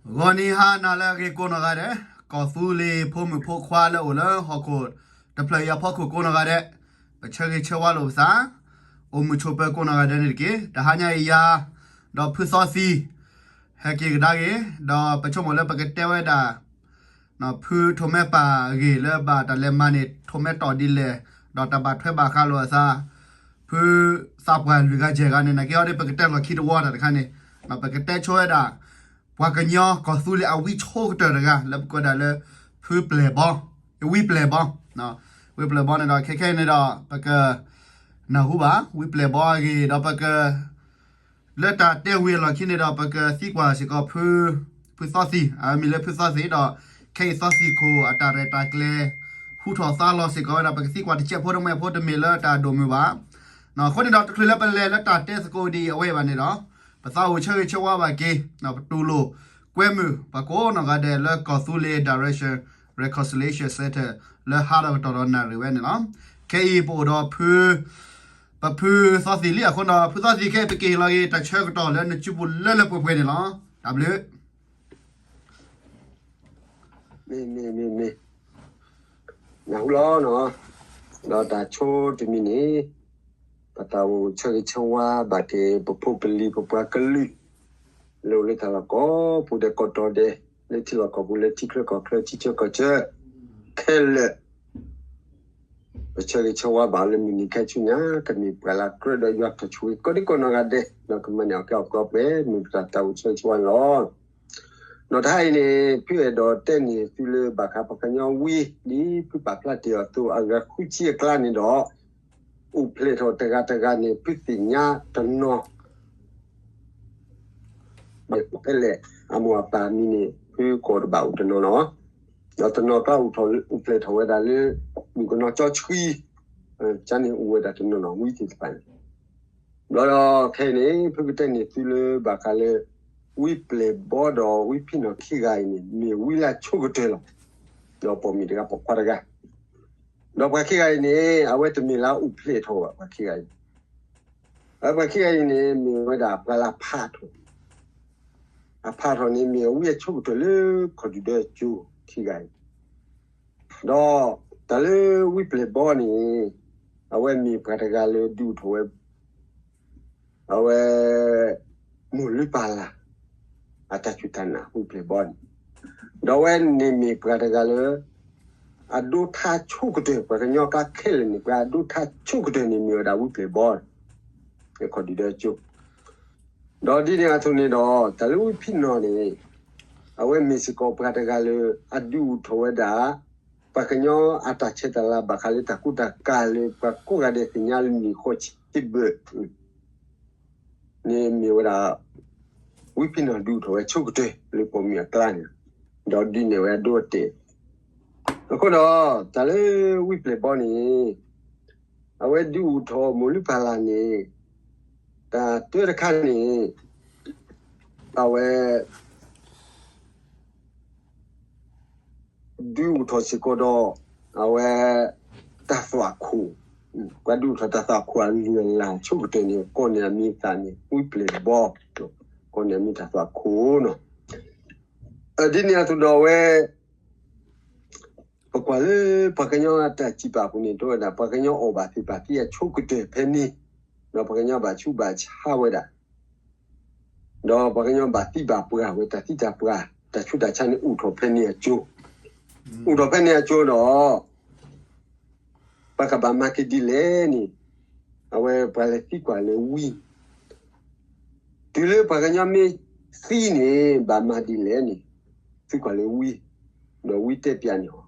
ဂီၤနံၤဟါနၤလၢအဂ့ၤကိးနီၢ်ဂၤဒဲး, ကီၢ်သူလ့ၤဖိမုၣ်ဖိခွါလၢအိၣ်လၢဟီၣ်ခိၣ်တဖျၢၣ်အံၤအဖီခိၣ်ကိးနီၢ်ဂၤဒဲး, ပဆၢဂ့ၤဆၢဝါလိာ်ပသး, အိၣ်မုာ်ဆိးပၢၤကိးနီၢ်ဂၤဒဲးန့ၣ်တက့ၢ်. တဟါညါအံၤယၤ, ဒီးဖုသီသံ, ဟဲက့ၤကဒါက့ၤ, ဒီးပဆိကမိၣ်လၢပကတဲဝဲဒၣ် ဖုထိးမဲပာ်အဂ့ၢ်လၢဘၣ်တၢ်လဲၤမၤန့ၢ် ထိးမဲတီၢ်ဒ်လဲၣ်, ဒီးတၢ်ဘၣ်ထွဲဘၣ်ဃးလိာ်အသး, ဖုသးပှၢ်လွံၢ်ဂၤယဲၢ်ဂၤန့ၣ် နာ်က့အီၤဒီး ပကတဲလီၢ်ခံတဝီတၢ်တခါန့ၣ်, ပကတဲဆိဝဲဒၣ် ပှၤကညီကီၢ်သူလ့ၤအဝံဆိကတၢၢ်တဂၤ လၢပကိးဒၣ်လၢ ဖုပျဲၢ်ဘီ, ဝံပျဲၢ်ဘီ, ဝံပျဲၢ်ဘီန့ၣ်ဒီး ခဲခဲအံၤန့ၣ်ဒီး ပက နၢ်ဟူဘၣ် ဝံပျဲၢ်ဘီအဂ့ၢ်ဒီး ပက လၢတၢ်တဲဝံၤအလီၢ်ခံန့ၣ်ဒီး ပကသံကွၢ်စ့ၢ်ကီးဖု, ဖုသီသံ, အမံၤလၢဖုသီသံဒီး ခဲအံၤသီသံခိၣ်အတၢ်ရဲၣ်တၢ်ကျဲၤ ဟူထီၣ်သါလီၤစ့ၢ်ကီးဝဲဒၣ် ပကသံကွၢ်တစဲးဖိတမှဲဖိတမ့ၢ်လၢတၢ်ဒိၣ်မုၢ်ဘၣ်. အဃိန့ၣ်ဒီး တချုးလၢပလဲၤလၢတၢ်တဲသကိးဒ်အံၤအဝဲဘၣ်န့ၣ်ဒီး ပသးအိၣ်ဆၢဂ့ၤဆၢဝါဘၣ်က့ၤ ပတူၢ်လိာ်ကွဲမုာ် ပှၤကိးနီၢ်ဂၤဒဲးလၢကီၢ်သူလ့ၤ Direction Reconciliation Center လၢဟါဒီးကတီၢ်ဒီးနၣ်ရံၣ်ဝဲန့ၣ်လီၤ. ခဲအံၤပအိၣ်ဒီးဖု ပဖုသီသံလံအဃိဒီး ဖုသီသံခဲအံၤ ပကဟ့ၣ်လီၤက့ၤတၢ်ဆၢကတီၢ်လၢနစုပူၤလၢလၢပှဲၤပှဲၤန့ၣ်လီၤ. တၢ်ဘျုး မ့ၢ် မ့ၢ် မ့ၢ် မ့ၢ် နၢ်ဟူလီၤနီၤ, ဒီးတၢ်ဆိတမံၤန့ၣ် ပသးအိၣ်ဆၢဂ့ၤဆၢဝါဘၣ်က့ၤ ပဖိပလံၤပပှၤကလုာ် လၢအိၣ်လၢတၢ်လီၢ်ကိးပူၤဒဲးကိးတီၤဒဲး လၢထံလီၢ်ကီၢ်ပူၤ လၢထံချၢကီၢ်ချၢ ထံဆၢကီၢ်ဆၢ ခဲလၢာ် ပဆၢဂ့ၤဆၢဝါဘၣ်လၢမုၢ်နံၤခဲဆူညါ ကမ့ၢ်ပှၤလၢကြၢးဒီးယွၤတၢ်ဆိၣ်ဂ့ၤ ကိးဒံကိးနီၢ်ဂၤဒဲး ဒီးကမၤန့ၢ်အီၣ်ကဲအီၣ်ကီးပှဲၤ မ့ၢ်ပတၢ်သးအိၣ်ဆၢဂ့ၤဆၢဝါန့ၣ်လီၤ. ဒီးတဟါအံၤန့ၣ် ဖုအဲၣ်ဒိးတဲန့ၢ်သုလၢဘၣ်ဃးပှၤကညီဝံ ဒ်ဖုပာ်ဖျါတ့ၢ်အီၤအသိး အဂၤဃုဆံအကျါန့ၣ်ဒီး အိၣ်ဖျဲၣ်ထီၣ်တဂၤတဂၤန့ၣ် ဖုသ့ၣ်ညါတနီၤ ဖဲလဲၣ် အမိၢ်အပၢ်မံၤန့ၣ် ဖုကိးတဘၣ်အိၣ်တနီၤနီၤ, ဒီးတနီၤကျါအိၣ်ဖျဲၣ်ထီၣ်ဝဲဒၣ်လၢ မုၣ်ကနီၤကၠီဆှံ, ကန့ၣ်အိၣ်ဝဲဒၣ်တနီၤနီၤ ဝံသ့ၣ်တဖၣ်န့ၣ်, ဒီးခဲအံၤန့ၣ် ဖုကတဲန့ၢ်သုလၢဘၣ်ဃးလၢ ဝံပျဲၢ်ဘီဒီးဝံဖံးနီၣ်ခံဂၤအံၤန့ၣ် မ့ၢ်ဝံလၢအဆိကတၢၢ်လီၤ. ဒီးပိာ်မုၣ်တဂၤပိာ်ခွါတဂၤ ဒီးပှၤခံဂၤအံၤန့ၣ် အဝဲတမ့ၢ်လၢအအိၣ်ဖျဲၣ်ထီၣ်ဘၣ် ပှၤခံဂၤအံၤ, အပှၤခံဂၤအံၤန့ၣ် မ့ၢ်ဝဲဒၣ်ပှၤလၢအဖးထီၣ်, အဖးထီၣ်န့ၣ် မ့ၢ်အဝံအဆိကတၢၢ်လၢခီၣ်ဒုၣ်ဒၢအစိၤခံဂၤအံၤ, ဒီးတၢ်လၢဝံပျဲၢ်ဘီန့ၣ် အဝဲမ့ၢ်ပှၤတဂၤလၢဒုးအိၣ်ထီၣ်ဝဲ အဝဲ မိၢ်လုၢ်ပၢ်လၢ် အတၢ်စူၢ်တၢ်နာ်ဝံပျဲၢ်ဘီန့ၣ်, ဒီးအဝဲန့ၣ်မ့ၢ်ပှၤတဂၤလၢ အဒိထါဆိကတၢၢ် ပှၤကညီကျါခဲလၢာ်န့ၣ် ပှၤအဒိထါဆိကတၢၢ်န့ၣ် မ့ၢ်ဝဲဒၣ်ဝံပျဲၢ်ဘီ ခီၣ်ဒုၣ်ဒၢအစိၤ, ဒီးဒ်န့ၣ်အသိးန့ၣ်ဒီး တၢ်လၢဝံဖံးနီၣ်န့ၣ် အဝဲမ့ၢ်စ့ၢ်ကီးပှၤတဂၤလၢ အဒုးအိၣ်ထီၣ်ဝဲဒၣ် ပှၤကညီအတၢ်ဆဲးတၢ်လၤဘၣ်ဃးလၢတၢ်ကူတၢ်ကၤလၢပှၤကိးဂၤဒဲးသ့ၣ်ညါလၢနံၣ်ဃီဆံဘၢၣ် န့ၣ်မ့ၢ်ဝဲဒၣ် ဝံဖံးနီၣ်ဒုးအိၣ်ထီၣ်ဝဲဆိကတၢၢ်လၢပိာ်မုၣ်အကျါန့ၣ်, ဒီးဒုးနဲၣ်ဝဲအဒိအတဲာ်, အဃိဒီး တၢ်လၢဝံပျဲၢ်ဘီန့ၣ် အဝဲဒုးအိၣ်ထီၣ်မိၢ်လုၢ်ပၢ်လၢ်န့ၣ် တၢ်တၢတခါန့ၣ် အဝဲ ဒုးအိၣ်ထီၣ်စ့ၢ်ကီးဒီး အဝဲ တၢ်သွၣ်ခိၣ်, ပှၤဒုးအိၣ်ထီၣ်တၢ်သွၣ်ခိၣ်အလုၢ်အလၢ်ဆိကတၢၢ်န့ၣ် ကိးန့ၢ်အမံၤအသၣ်န့ၣ် ဝံပျဲၢ်ဘီ, ကိးန့ၢ်အမံၤတၢ်သွၣ်ခိၣ်နီၤ, ဒ်န့ၣ်အသိးဒီးအဝဲ ပကွၢ်လၢပှၤကညီအတၢ်စံးပာ်အပူၤန့ၣ် တဲဝဲဒၣ် ပှၤကညီအီၣ်ဘၣ်သ့ၣ်ဘၣ်သံအဆိကတၢၢ်ဖဲန့ၣ်, ဒီးပှၤကညီဘၣ်ဆူးဘၣ်ဆါဝဲဒၣ် ဒီးပှၤကညီဘၣ်သံဘၣ်ပှၢ်ဝဲတၢ်သံတၢ်ပှၢ် တၢ်ဆူးတၢ်ဆါန့ၣ်အိၣ်ထီၣ်ဖဲန့ၣ်အစိၤ, အိၣ်ထီၣ်ဖဲန့ၣ်အစိၤဒီး ပှၤကဘၣ်မၤက့ၤဒ်လဲၣ်န့ၣ်, အဝဲပှၤလဲၤသံကွၢ်လၢဝံ, တုၤလၢပှၤကညီမ့ၢ်သံန့ၣ် ဘၣ်မၤဒ်လဲၣ်န့ၣ်, သံကွၢ်လၢဝံ, ဒီးဝံတဲပျးန့ၢ်အီ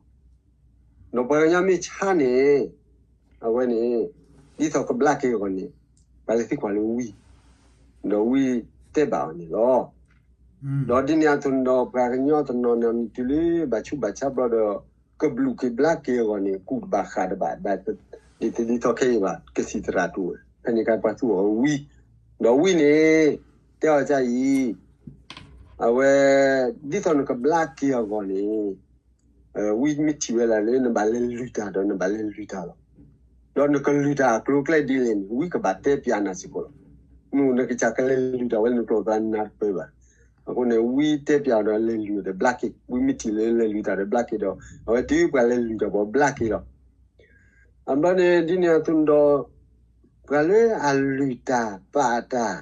ၤ, ဒီးပှၤကညီမ့ၢ်ဆါန့ၣ်, အဝဲန့ၣ် ဒ်သိးကဘျါက့ၤအဂီၢ်န့ၣ်, ပှၤလဲၤသံကွၢ်လၢဝံ, ဒီးဝံတဲဘၣ်အီၤန့ၣ်လီၤ. ဒီးဒ်န့ၣ်အသိးန့ၣ်ဒီး ပှၤကညီတနီၤန့ၣ် တုၤလၢဘၣ်ဆူးဘၣ်ဆါဘျီဒီး ကဘျုးက့ၤဘျါက့ၤအဂီၢ်န့ၣ် ကူၣ်တဘၣ်ဃၣ်တဘၣ် ဒ်သိးခဲအံၤဘၣ် ကသံၣ်သရၣ်တအိၣ်ဝဲ ဖဲန့ၣ်အခါပှၤသူအီၤဝံ, ဒီးဝံန့ၣ် တဲအီၤဒ်အံၤ, အဝဲ ဒ်သိးနကဘျါက့ၤအဂီၢ်န့ၣ် ဝံမ့ၢ်ထံၣ်ဝဲဒၣ်လၢ နဘၣ်လဲၤလုၢ်တၢ်ဒီးနဘၣ်လဲၤလုၢ်တၢ်လီၤ. ဒီးနကလုၢ်တၢ်အကျိၤအကျဲဒ်လဲၣ်န့ၣ် ဝံကဘၣ်တဲပျးနၤစ့ၢ်ကီးလီၤ. မ့ၢ်နကစၢ်ကလဲၤလုၢ်တၢ်ဝဲလၢနကျိာ်သးနၢ်တပၢၢ်ဘၣ်. အဃိန့ၣ် ဝံတဲပၠးအီၤဒီးလဲၤလုၢ်အီၤဒီးဘျါက့ၤ, ဝံမ့ၢ်ထံၣ်လၢလဲၤလုၢ်တၢ်ဒီးဘျါက့ၤဒီး အဝဲတုၤပှၤလဲၤလုၢ်တၢ်ဘျီဘျါက့ၤလီၤ. အဘျီန့ၣ် ဒ်န့ၣ်အသိးန့ၣ်ဒီး ပှၤလၢအလုၢ်တၢ်ပာ်တၢ်,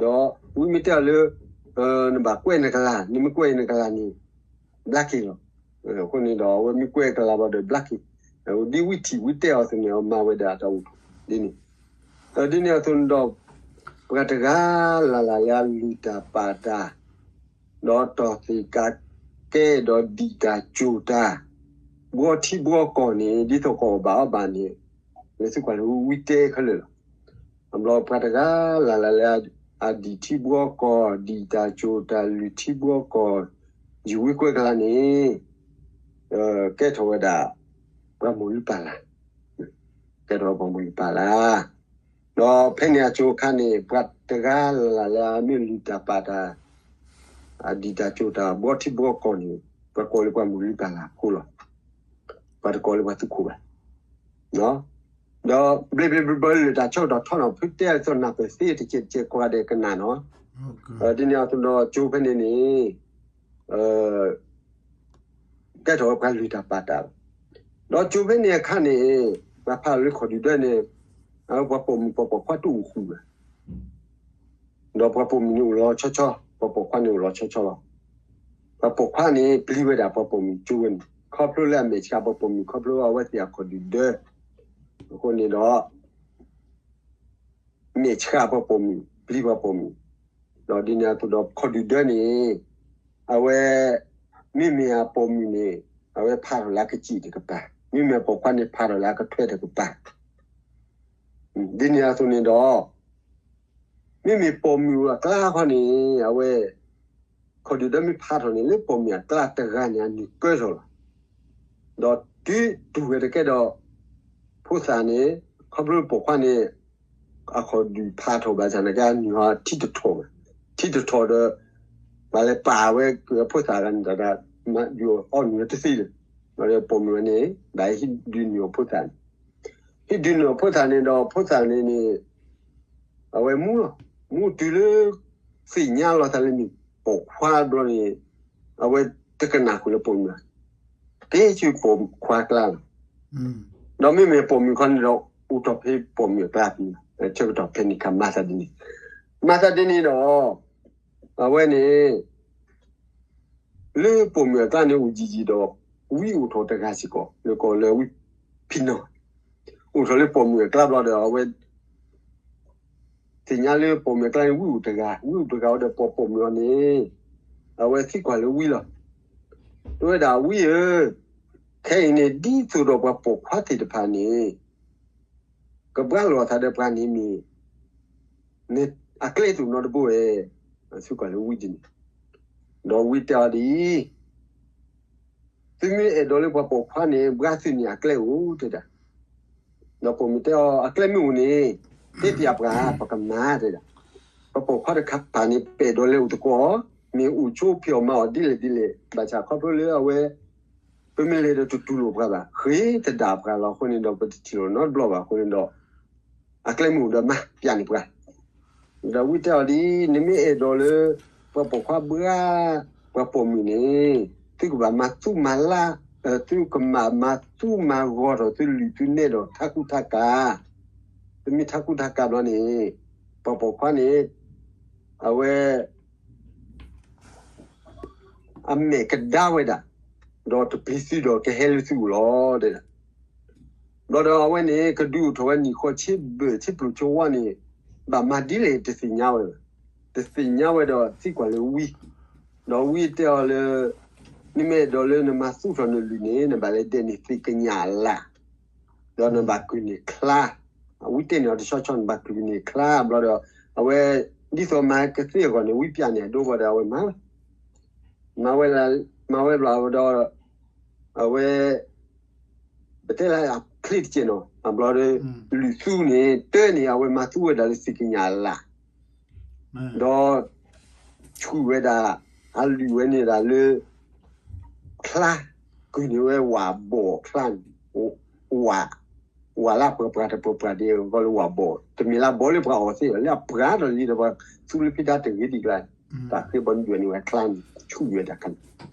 ဒီးဝံမ့ၢ်တဲအီၤလၢ နဘၣ်ကွဲးနကလၤ, နမ့ၢ်ကွဲးနကလၤန့ၣ် ဘျါက့ၤလီၤ. အဃိန့ၣ်ဒီး အဝဲမ့ၢ်ကွဲးကလၤဘၣ်ဒီးဘျါက့ၤ, ဒ်ဝံထံၣ်ဝံတဲအီၤအသိးန့ၣ် အမၤဝဲဒၣ်တၢ်အိၣ်ဖှိၣ်ဒ်န့ၣ်, ဒီးဒ်န့ၣ်အသိးန့ၣ်ဒီး ပှၤတဂၤလၢ်လၢ်လၢအလုၢ်တၢ်ပာ်တၢ် ဒီးတီၢ်သ့ၣ်ကးကဲ ဒီးဒံၣ်တၢ်စိၢ်တၢ် ဘှီထံဘှီကီၢ်န့ၣ် ဒ်သိးကအီၣ်ဘၣ်အီဘၣ်န့ၣ် လၢသုကွၢ်လၢဝံတဲခဲလၢာ်လီၤ. အဘျီပှၤတဂၤလၢ်လၢ်လၢအဒံၣ်ထံဘှီကီၢ်, ဒံၣ်တၢ်စိၢ်တၢ် လုၢ်ထံဘှီကီၢ်, ယဝံကွဲးကလၤန့ၣ် ကဲထီၣ်ဝဲဒၣ် ပှၤမိၢ်လုၢ်ပၢ်လၢ်, ကဲထီၣ်ဝဲပှၤမိၢ်လုၢ်ပၢ်လၢ်. ဒီးဖဲန့ၣ်အစိၤအခါန့ၣ် ပှၤတဂၤလၢ်လၢ်လၢအမ့ၢ်လုၢ်တၢ်ပာ်တၢ် အဒံၣ်တၢ်စိၢ်တၢ် ဘှီထံဘှီကီၢ်န့ၣ် ပှၤကိးလၢပှၤမိၢ်လုၢ်ပၢ်လၢ်အဃိလီၤ. ပှၤတကိးလၢပှၤသူခိၣ်ဘၣ်. ဒီးဘျ့ဘျ့ဘျ့ဘျ့လၢတၢ်ဆၢကတီၢ်ထီနီၤ ဖုတဲအသိးနၢ်ပၢၢ်သ့တကဲးတကဲး ကိးဂၤဒဲးကနၣ်နီၤ. ဒ်န့ၣ်အသိးဒီး ကၠိဖဲန့ၣ်န့ၣ် ကဲထီၣ်ဝဲပှၤလုၢ်တၢ်ပာ်တၢ်လီၤ. ဒီးကၠိဖဲန့ၣ်အခါန့ၣ် ပှၤဖးလၢခီၣ်ဒုၣ်ဒၢန့ၣ် အဝဲပှၤပိာ်မုၣ်ပှၤပိာ်ခွါတအိၣ်ဃုာ်ဘၣ်. ဒီးပှၤပိာ်မုၣ်န့ၣ်အိၣ်လီၤဆီဆီ, ပှၤပိာ်ခွါန့ၣ်အိၣ်လီၤဆီဆီလီၤ. ပှၤပိာ်ခွါန့ၣ် ပျံၤဝဲဒၣ်ပှၤပိာ်မုၣ်ကၠိဝဲန့ၣ် ခီဖျိလၢအမဲာ်ဆှးပှၤပိာ်မုၣ် ခီဖျိအဝဲသ့ၣ်အခီၣ်ဒုၣ်ဒၢ အဃိန့ၣ်ဒီး မဲာ်ဆှးပှၤပိာ်မုၣ် ပျံၤပှၤပိာ်မုၣ်, ဒီးဒ်န့ၣ်အသိးဒီးခီၣ်ဒုၣ်ဒၢန့ၣ် အဝဲ မ့မ့ၢ်အပိာ်မုၣ်န့ၣ် အဝဲဖးထီၣ်လၢအကစံၣ်တကပၤ, မ့မ့ၢ်အပိာ်ခွါန့ၣ် ဖးထီၣ်လၢအကထွဲတကပၤ. ဒ်န့ၣ်အသိးန့ၣ်ဒီး မ့မ့ၢ်ပိာ်မုၣ်အကျါခီန့ၣ် အဝဲ ခီၣ်ဒုၣ်ဒၢမ့ၢ်ဖးထီၣ်န့ၣ် လၢပိာ်မုၣ်အကျါတဂၤန့ၣ် အနုၢ်ကၢထီၣ်လီၤ. ဒီးတုၤတူၢ်ဝဲတကဲဒီး ဖိသၣ်န့ၣ် ခီဖျိပိာ်ခွါန့ၣ် အခီၣ်ဒုၣ်ဖးထီၣ်ဘၣ်ဆၣ်န့ၣ် ကဲအနုၢ်ဟီထံတထီၣ်ဘၣ်, ထံတထီၣ်ဒီး ပှၤလဲၤပာ်ဝဲက့ၤအဖိသၣ်ဂၤန့ၣ်တၢ်ဒၣ် မၤဒုးအီၣ်နုၢ်ဝဲတသ့လၢၤ. ဒီးပိာ်မုၣ်ဝဲန့ၣ် ဘၣ်ဟံးဒုးနုၢ်အဖိသၣ်န့ၣ်, ဟံးဒုးနုၢ်အဖိသၣ်န့ၣ်ဒီး ဖိသၣ်န့ၣ်န့ၣ် အဝဲမူလီၤ, မူတုၤလၢ သ့ၣ်ညါလီၤသးလၢမ့ၢ်ပိာ်ခွါဘျီန့ၣ် အဝဲတကနၣ်ဃုာ်လၢပိာ်မုၣ်ဘၣ်, က့ၤဆူပိာ်ခွါကျါလီၤ. ဒီးမ့မ့ၢ်ပိာ်မုၣ်ခီန့ၣ်ဒီး အိၣ်ထီၣ်ဖဲပိာ်မုၣ်အကျါ, ဆၢကတီၢ်ဖဲန့ၣ်အခါမၤသးဒ်န့ၣ်, မၤသးဒ်န့ၣ်ဒီး အဝဲန့ၣ် လၢပိာ်မုၣ်အကျါန့ၣ်အိၣ်ယံာ်ယံာ်ဒီး ဝံအိၣ်ထီၣ်တဂၤစ့ၢ်ကီး လၢကိးလၢဝံဖံးနီၢ်, အိၣ်ထီၣ်လၢပိာ်မုၣ်အကျါဘျီဒီး အဝဲ သ့ၣ်ညါလၢပိာ်မုၣ်အကျါန့ၣ် ဝံအိၣ်တဂၤ, ဝံအိၣ်တဂၤဝဲဒီးပိာ်ပိာ်မုၣ်အီၤန့ၣ် အဝဲသံကွၢ်လၢဝံလီၤ. တဲဝဲဒၣ်ဝံဧၢ, ခဲအံၤန့ၣ် ဒ်သိးဒီးပှၤပိာ်ခွါသ့ၣ်တဖၣ်န့ၣ် ကဘှါလီၤသးဒီးပှၤန့ၣ်မ့ၢ် အကျဲတအိၣ်နီတဘိဧါ, သံကွၢ်လၢဝံဒ်န့ၣ်, ဒီးဝံတဲအီၤဒ်အံၤ သုမ့ၢ်အဲၣ်ဒိးလၢပှၤပိာ်ခွါန့ၣ် ဘှါသုန့ၣ်အကျဲအိၣ်တဲဒၣ်. ဒီးပိာ်မုၣ်တဲအီၤ အကျဲမ့ၢ်အိၣ်န့ၣ် တဲပၠးပှၤ ပကမၤတဲဒၣ်. ပှၤပိာ်ခွါတခါပၤန့ၣ် ပအဲၣ်ဒိးလဲၤအိၣ်သကိးအီၤ, မ့ၢ်အိၣ်ဆိဖံးအီၣ်မၤအီၣ်ဒ်လဲၣ်ဒ်လဲၣ် ဘၣ်ဆၣ်ခီဖျိလၢအဝဲ ပမ့ၢ်လဲၤဒီးတတူၢ်လိာ်ပှၤဘၣ်, ဃ့တဒၣ်ပှၤလီၤအဃိန့ၣ်ဒီး ပတထံၣ်လိာ်နီတဘျီဘၣ်အဃိန့ၣ်ဒီး အကျဲမ့ၢ်အိၣ်ဒီးမၤပၠးန့ၢ်ပှၤ ဒီးဝံတဲအီၤဒ်အံၤ နမ့ၢ်အဲၣ်ဒိးလၢ ပှၤပိာ်ခွါဘှါ ပှၤပိာ်မုၣ်န့ၣ် သုကဘၣ်မၤသူၣ်မၤလၢ်, သုကဘၣ်မၤသူၣ်မၤဂီၤထီၣ်သုလုၢ်သုနဲၣ်ဒီးထးကူထးကၤ, သုမ့ၢ်ထးကူထးကၤဘျီန့ၣ် ပှၤပိာ်ခွါန့ၣ် အဝဲ အမဲာ်ကဒါဝဲဒၣ်, ဒီးတပျံၤသုဒီးကဟဲလၢသုအိၣ်လီၤတဲဒၣ်. ဘျီဒီးအဝဲန့ၣ် ကဒုးအိၣ်ထီၣ်ဝဲနံၣ်ဃီဆံဘၢၣ် ဆံပျိၢ်ဆံဝါန့ၣ် ဘၣ်မၤဒ်လဲၣ်တသ့ၣ်ညါဝဲ, တသ့ၣ်ညါဝဲဒီးသံကွၢ်လၢဝံ, ဒီးဝံတဲအီၤလၢ နမ့ၢ်အဲၣ်ဒိးလၢနမၤသူၣ်ထီၣ်နလုၢ်န့ၣ် နဘၣ်လဲၤဒဲးန့ၢ်သ့ၣ်ကညးအလၣ် ဒီးနဘၣ်ကုၢ်န့ၢ်ချါ, ဝံတဲန့ၢ်အီၤတဆီဆီ နဘၣ်ကုၢ်န့ၢ်ချါဘျီဒီး အဝဲ ဒ်သိးမၤကသ့အဂီၢ်န့ၣ် ဝံပၠးန့ၢ်အဒိဘၣ်ဒီး အဝဲမၤ, မၤဝဲ, မၤဝဲဘျီဒီး အဝဲ ပတဲလၢအချ့တကဲးနီၤ အဘျီဒီး လုၢ်သူန့ၣ် တၢ်န့ၣ် အဝဲမၤသူဝဲဒၣ်လၢသ့ၣ်ကညးအလၣ် ဒီး ဆူၣ်ဝဲဒၣ် အလုၢ်ဝဲန့ၣ်ဒၣ်လၢ ချါ, ကုၢ်န့ၢ်ဝဲဝၣ်ဘီၣ်ချါန့ၣ်, ဝၣ်, ဝၣ်လၢအပှၢ်ပှၢ်တပှၢ်ပှၢ်ဒ်အဂီၢ်လၢဝၣ်ဘီၣ်, တမ့ၢ်လၢအဘီၣ်လၢပှၤအီၣ်သ့ၣ်ဘၣ်, လၢအပှၢ်ဒီးလံဒီးပှၤသူလၢဖံတၢ်တဂ့ၤဒံးကျါ တၢ်ဃ့ဘီနုၣ်ဒွဲၣ်န့ၣ်ဝဲချါန့ၣ် ဆူၣ်ယွဲတၢ်ခါန့ၣ်,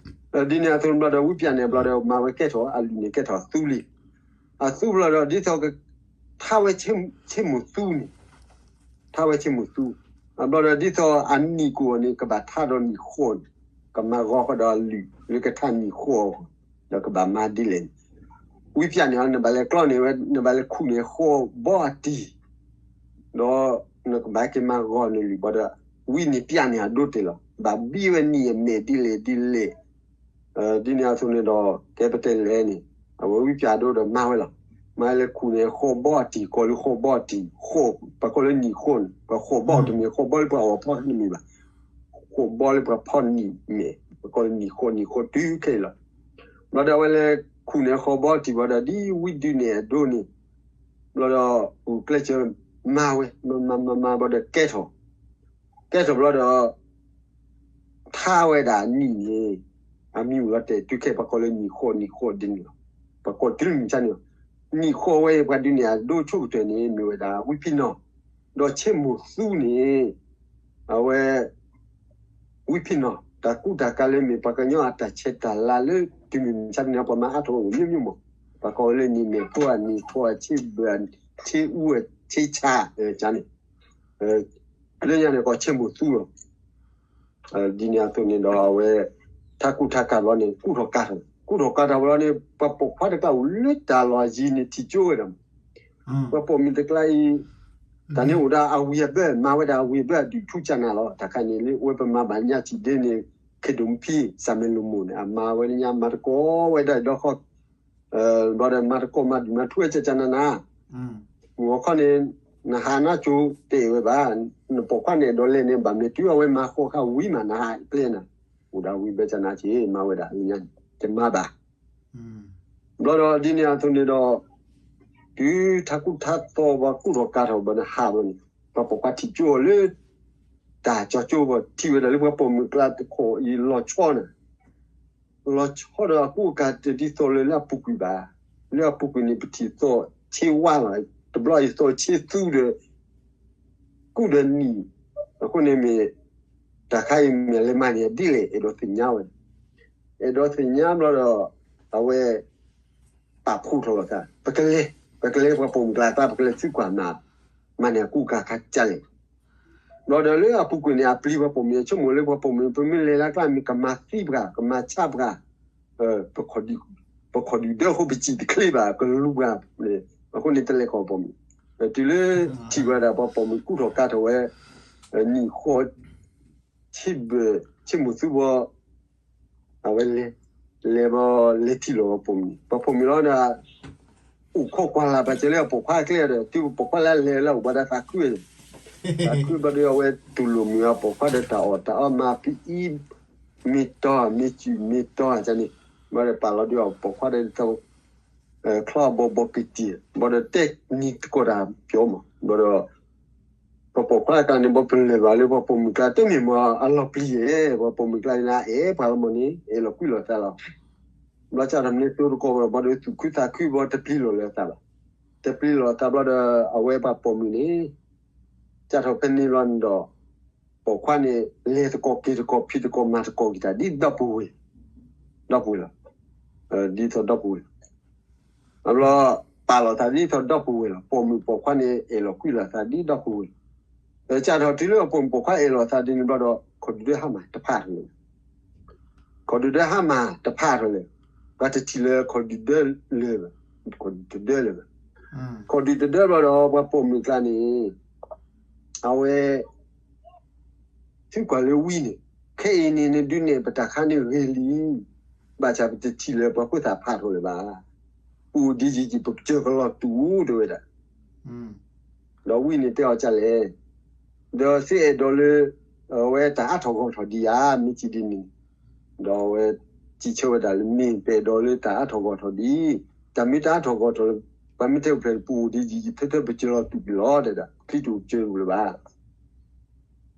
ဒ်န့ၣ်အသိးန့ၣ်ဘျီဒီး ဝံပၠးန့ၣ်ဘျီဒီး မၤဝဲကဲထီၣ် အလုၢ်န့ၣ်ကဲထီၣ်သူလံ, အသူဘျီဒီး ဒ်သိး ထါဝဲဆ့မိၣ်သူန့ၣ်, ထါဝဲဆ့မိၣ်သူ, အဘျီဒီးဒ်သိးအနံၣ်ကအိၣ်န့ၣ် ကဘၣ်ထါဒီးနံၣ်ဃိးန့ၣ်, ကမၤဂီၤဃီဒီးအလုၢ်လၢကထါနံၣ်ဃိးအဂီၢ်, ဒီးကဘၣ်မၤဒ်လဲၣ်န့ၣ်, ဝံပၠးန့ၣ် နဘၣ်လဲၤကျီန့ၢ်ဝဲ နဘၣ်လဲၤခူၣ်န့ၢ်ဃိးဘီအတံၢ်, ဒီးနကဘၣ်က့ၤမၤဂီၤနလုၢ်ဘၣ်ဒီး, ဝံန့ၣ်ပၠးန့ၢ်အဒိတဲာ်လီၤ, ဘၣ်ဘံဝဲနံၣ်အမဲာ်ဒ်လဲၣ်ဒ်လဲၣ် ဒ်န့ၣ်အသိးန့ၣ်ဒီး ကဲပတဲလဲၣ်န့ၣ်, အဝဲဝံပၠးဒိဒီးမၤဝဲလီၤ. မၤလဲၤခူၣ်န့ၢ်ဃိးဘီအတံၢ် ကီၢ်လၢဃိးဘီအတံၢ်, ဃိး, ပကိးလၢနံၣ်ဃိးန့ၣ်, ပဃိးဘီတမ့ၢ်ဃိးဘီလၢပှၤအီၣ်ဖီတမ့ၢ်ဘၣ်, ဃိးဘီလၢပှၤဖီနံၣ်မဲာ်, ပကိးလၢနံၣ်ဃိး နံၣ်ဃိးတုၤခဲအံၤလီၤ. ဘျီဒီးအဝဲလဲၤခူၣ်န့ၢ်ဃိးဘီအတံၢ်ဘၣ်ဒီး ဒ်ဝံဒုးနဲၣ်အဒိန့ၣ်, ဘျီဒီး ဂုာ်ကျဲးစၢးမၤဝဲ, မၤမၤမၤမၤဘၣ်ဒီးကဲထီၣ် ကဲထီၣ်ဘျီဒီး ထါဝဲဒၣ်နံၣ်န့ၣ်, အမံၤအိၣ်လီၤတဲာ်တုၤခဲ ပှၤကိးလၢနံၣ်ဃိး နံၣ်ဃိးဒ်န့ၣ်လီၤ. ပှၤကိးတုၤမုၢ်ဆါန့ၣ်လီၤ. နံၣ်ဃိးဝဲအံၤ ပှၤဒုးနဲၣ်အဒိဆိကတၢၢ်န့ၣ် မ့ၢ်ဝဲဒၣ်ဝံဖံးနီၢ်, ဒီးဆ့မိၣ်သူန့ၣ် အဝဲ ဝံဖံးနီၢ်, တၢ်ကူတၢ်ကၤလၢမ့ၢ်ပှၤကညီအတၢ်ဆဲးတၢ်လၤလၢ တုၤမုၢ်မဆါတနံၤ ပှၤမၤအါထီၣ်အိၣ်မ့ၢ်မ့ၢ်မး, ပှၤကိးဝဲလၢနံၣ်မဲာ်ဖိ အနံၣ်ဖိ အဆ့ဘၢၣ် ဆ့အူ ဆ့ဆါန့ၣ်, လၢညါန့ၣ်ကိးဆ့မိၣ်သူလီၤ. ဒ်န့ၣ်အသိးန့ၣ်ဒီးအဝဲ ထါကူတၢ်ကၤဘျီန့ၣ် ကူထီၣ်ကၤထီၣ်, ကူထီၣ်ကၤထီၣ်ဘျီန့ၣ် ပှၤပိာ်ခွါတကျါအိၣ်လၢတၢ်လီၢ်ယံၤန့ၣ်ထံၣ်ကၠိဝဲဒၣ်မး, ပှၤပိာ်မုၣ်တကျါအံၤ တၢ်န့ၣ်အိၣ်ဒၣ်အဝံၤအဘၢၣ်, မၤဝဲဒၣ်အဝံၤအဘၢၣ်အဒုးထူကၢ်နၤလီၤ. တၢ်ခါန့ၣ်လၢအဝဲပမၤဘၣ်ညါထံၣ်ဒ့န့ၣ် ခ့ဒိၣ်မဖံ စၢ်မဲာ်လိာ်မိၢ်န့ၣ် အမၤဝဲလၢညါ မၤတကိးဝဲဒၣ်ဒီးဃီ ဘျီဒီးမၤတကိးမၤဒုၣ်မၤထူဝဲကကနၤနၤ, ဂီၤခီန့ၣ် နဟးနါစိၤတအဲၣ်ဝဲဘၣ်, နပိာ်ခွါန့ၣ်အဲၣ်ဒိးလဲၤန့ၣ် ဘၣ်မ့ၢ်တုၤအဝဲမၤဃီဃာ်ဝံၤမး နဟးပျဲနၤ, အိၣ်ဒၣ်ဝံၤဘၢကနၤက့ၤ မၤဝဲဒၣ်လၢညါန့ၣ် တမၤဘၣ်. ဘျီဒီးဒ်န့ၣ်အသိးန့ၣ်ဒီး တုၤထါကူထါသီဘၣ်ကူထီၣ်ကၤထီၣ်ဘၣ်န့ၣ် ဟးဘၣ်န့ၣ် ပှၤပိာ်ခွါထံၣ်ကၠိအီၤလၢ တၢ်ကၠီကၠိဘၣ် ထံၣ်ဝဲဒၣ်လၢပှၤပိာ်မုၣ်ကျါတခီအံၤလီၤဆီန့ၣ် လီၤဆီဒီးအကူအကၤတဒ်သိးလၢလၢအပူၤကွံာ်ဘၣ်. လၢအပူၤကွံာ်န့ၣ် ပထံၣ်သီၣ်ဆ့ဝါလီၤ. တဘျီအံၤသီၣ်ဆ့သူဒီး ကူဒီးနံၣ်, အဃိန့ၣ်မ့ၢ် တၢ်ခါအံၤမ့ၢ်လဲၤမၤန့ၣ်ဒ်လဲၣ် အဲၣ်ဒိးသ့ၣ်ညါဝဲ, အဲၣ်ဒိးသ့ၣ်ညါဘျီဒီး အဝဲ ပာ်ဖှိၣ်ထီၣ်လိာ်သး, ပကလဲၤ, ပကလဲၤပှၤပိာ်မုၣ်ကျါသး ပကလဲၤဆူကွၢ်မၤ, မၤန့ၢ်အကူကၤခါကၢ်လဲၣ် ဘျီဒီးလၢအပူၤကွံာ်န့ၣ် အပျံၤပှၤပိာ်မုၣ် အဆိကမိၣ်လၢပှၤပိာ်မုၣ် ပမ့ၢ်လဲၤလၢကျါမ့ၢ်ကမၤသံပှၤ ကမၤဆါပှၤ, ပခီၣ်ဒုၣ်ဒၢဃိ ပစံၣ်တချ့ဘၣ် ကလူၤပှၤ, အဃိန့ၣ်တလဲၤခီၣ်ပိာ်မုၣ်, တုၤလၢထံၣ်ဝဲဒၣ်ပှၤပိာ်မုၣ်ကူထီၣ်ကၤထီၣ်ဝဲ, နံၣ်ဃီ ဆ့ဘၢၣ် ဆ့မိၣ်သူဘီ အဝဲလဲၤ, လဲၤဘီ လဲၤထံၣ်လီၤပှၤပိာ်မုၣ်, ပှၤပိာ်မုၣ်လီၤဒီး အိၣ်ခိးကွၢ်လၢ်ပာ်စၢၤလၢအပိာ်ခွါအကျဲဒီး တုၤပိာ်ခွါလၢလဲၤလၢအိၣ်ဘၣ်ဒီးသးခု, သးခုဘျီဒီးအဝဲတူၢ်လိာ်မုာ်အပိာ်ခွါဒီးတၢ်အီၣ်တၢ်အီမၤဖံအံၤ, မ့ၢ်တီမ့ၢ်စူၣ်မ့ၢ်တီကန့ၣ်, ဘျီဒီးပာ်လီၤဒုးအပိာ်ခွါဒီး ချီအဘီဘီကတံၢ် ဘၣ်ဒီးတဲနံၤသကိးတၢ်ပၠီမး ဘၣ်ဒီး ပှၤပိာ်ခွါတကျါန့ၣ် ဘၣ်ပလဲၤဘၣ်လၢပှၤပိာ်မုၣ်ကျါ တမ့ၢ်မ့ၢ်အလီၤပျံၤဧဲ, ပှၤပိာ်မုၣ်ကျါန့ၣ် အဲၣ်ပှၤလီၤမးန့ၣ် အဲၣ်လီၤကွံလီၤသးလီၤ. ဘျီကၢ်ထီၣ်မ့ၢ်သိတကိးဘၣ်ဒီး ဘၣ်ဒီးသူၣ်ခုသးခုဘၣ်တပျံၤလီၤလၢအသးဘၣ်. တပျံၤလီၤအသးဘျီဒီး အဝဲပှၤပိာ်မုၣ်န့ၣ် ကၢ်ထီၣ်ဖဲန့ၣ်လီၤန့ၣ်ဒီး ပိာ်ခွါန့ၣ် လဲၤသကိးက့ၤသကိးဖံးသကိးမၤသကိးက့ၤတၢ်ဒ်ဒီပုၢ်ဝဲၢ်, ဒီပုၢ်ဝဲၢ်လီၤ. ဒ်သိးဒီပုၢ်ဝဲၢ်လီၤ. အဘျီ ပာ်လီၤသးဒ်သိးဒီပုၢ်ဝဲၢ်လီၤ. ပိာ်မုၣ်ပိာ်ခွါန့ၣ် အဲၣ်လီၤကွံလီၤသးဒ်ဒီပုၢ်ဝဲၢ်လီၤ. ကၢ်ထီၣ်တုၤလၢအပိာ်မုၣ်ပိာ်ခွါအဲၣ်လီၤသးဒ်န့ၣ်ဘျီဒီး ခီၣ်ဒုၣ်ဒၢဟါမၢ်တဖးထီၣ်လၢၤ ခီၣ်ဒုၣ်ဒၢဟါမၢ်တဖးထီၣ်လၢၤ, ပှၤတထံၣ်လၢခီၣ်ဒုၣ်ဒၢလၢၤဘၣ်, ခီၣ်ဒုၣ်တဒၢလၢၤဘၣ်. ခီၣ်ဒုၣ်တဒၢဘျီဒီး ပှၤပိာ်မုၣ်ကျါန့ၣ် အဝဲ သံကွၢ်လၢဝံန့ၣ်, ခဲအံၤန့ၣ် နဒုးနဲၣ်ပတၢ်ခါန့ၣ်ဂ့ၤလံ, ဘၣ်ဆၣ်ပတထံၣ်လၢပှၤဖိသၣ်ဖးထီၣ်လၢၤဘၣ်. ပအိၣ်ဒံးယံာ်ယံာ် ပကစၢၢ်ကလီၤတူာ်အိၣ်တဲဝဲဒၣ်. ဒီးဝံန့ၣ်တဲအီၤဒ်လဲၣ်, ဒီးသုအဲၣ်ဒိးလၢ အဝဲတၢ်အါထီၣ်ဂီၢ်ထီၣ်ဒံးဧါ, မ့ၢ်စံးဒ်န့ၣ်, ဒီးအဝဲစံးဆၢဝဲဒၣ်လၢ မ့ၢ်ပအဲၣ်ဒိးလၢတၢ်အါထီၣ်ဂီၢ်ထီၣ်ဒံး, တၢ်မ့ၢ်တၢ်အါထီၣ်ဂီၢ်ထီၣ်လၢ ပှၤမ့ၢ်တဲအိၣ်ဖျဲၣ် ပအိၣ်ဒံးယံာ်ယံာ် ထဲထဲပကစၢၢ်လီၤတူာ်ကွံာ်လီၤတဲဒၣ်, ချံတအိၣ်ကစၢၢ်လၢၤဘၣ်. ဝံတဲမ့